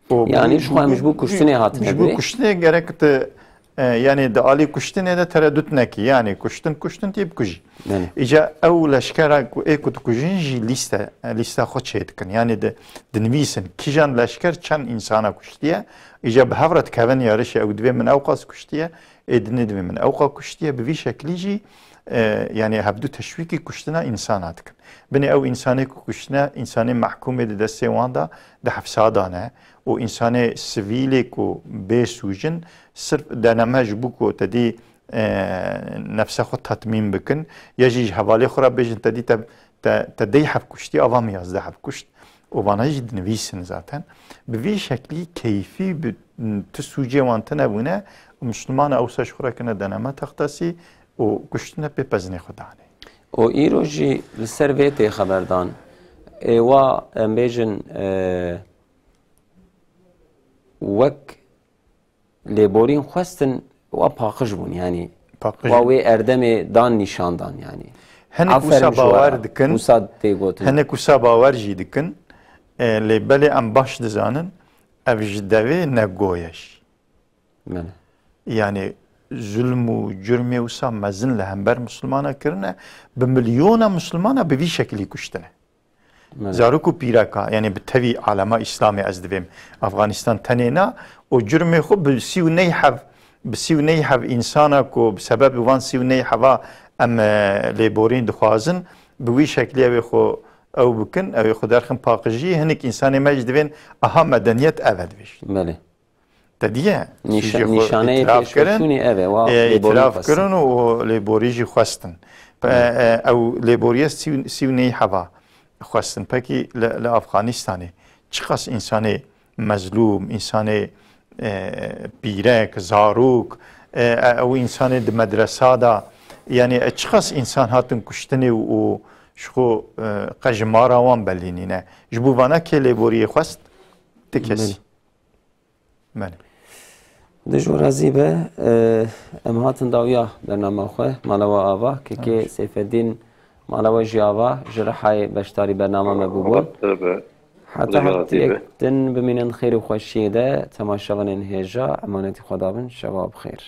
Û Yanî bi-, ji xwe em bi-, ji bo kuştinê hatine ji bo birê? Kuştinê gerek tu, e, yanî di alî kuştinê de teredut nekî. Yanî kuştin, kuştin tê bikujî. Belê. Îca ew leşkera ku ê ku dikujin jî lîste, e, lîsta xwe çêdikin. Yanî di, dinivîsin kîjan leşker çend însana kuştiye. Îca bi hev re dikevin yarişê ew divê min ew qas kuştiye, ê dinê divê min ew qas kuştiye. Bi vî şeklî jî, e, yanî hevdu teşwîkî kuştina însana dikin. Binê ew însanê ku kuştine, însanê mehkûmê di destê wan de di hefsa de ne û însanê sivîlê ku bê sûc in, sirf deneme ji bo ku te dî, e, nefse xwe tatmîn bikin, ya jî ji hevalê xwe re bêjin, te dî te, te, te deh heb kuştî, ava min yazdeh heb kuşt. Û vana jî dinivîsin zaten. Bi vî şeklî keyfî bi tu sûcê wan tune bûne, Mislimana ewsa ji xwe re kirine deneme textasî û kuştine pê pezinê xwe danê. Û îro jî li ser vê tê xeberdan. Ê wa, em bêjin, e, wek lêborîn xwestin, wa paqij bûn, yanî Paqij. Wa wê erdemê dan nîşan dan, yanî. Hinek Aferin wisa ji we bawer re. Dikin. Wisa tê gotin. Hinek wisa bawer jî dikin. E, lê belê em baş dizanin, ev ji devê ne go ye jî. Belê. Yanî zulm û cürmê wisa mezin li hember Mislimana kirine, bi milyona Mislimana bi vî şekilî kuştine. Belê. Zarok û pîreka, yanî bi tevî alema Îslamê ez divêm. Afganistan tenê na û cürmê xwe bi sî û ney heb, bi sî û ney heb însana ku bi sebebê van sî û ney heba em, e, lêborîn dixwazin, bi wî şeklî ew ê xwe ew bikin, ew ê xwe derxin paqijî, hinek însanê me jî divên aha medeniyet ev e dibêjin. Belê. Te diye, Nîşa-, sûcê xwe nîşaneyê îtiraf kirin, pêşveçûnê ev e, wa e, lêborî îtiraf xwestin. Kirin û lêborî jî xwestin. Pe-, Hı. e, ew lêboriye sî û, sî û ney heva. xwestin. Pekî li, li Afxanistanê çiqas însanê mezlûm, însanê, e, pîrek, zarok, e, e, ew însanê di medresa de, yanî, e, çiqas însan hatin kuştinê û, û ji xwe, e, qe jimara wan belî nîne. Ji bo vana kê lêboriyê xwest? Ti kes. Belê. Belê. Dij û razî be, e, em hatin dawiya bernama xwe, mala we ava, kekê Seyfeddîn, mala we jî ava, ji Rihayê beşdarî bernama me bûbûn. Heta heftiyek din bimînin xêr û xweşiyê de, temaşevanên hêja, emanetî Xweda bin, şeva bi xêr.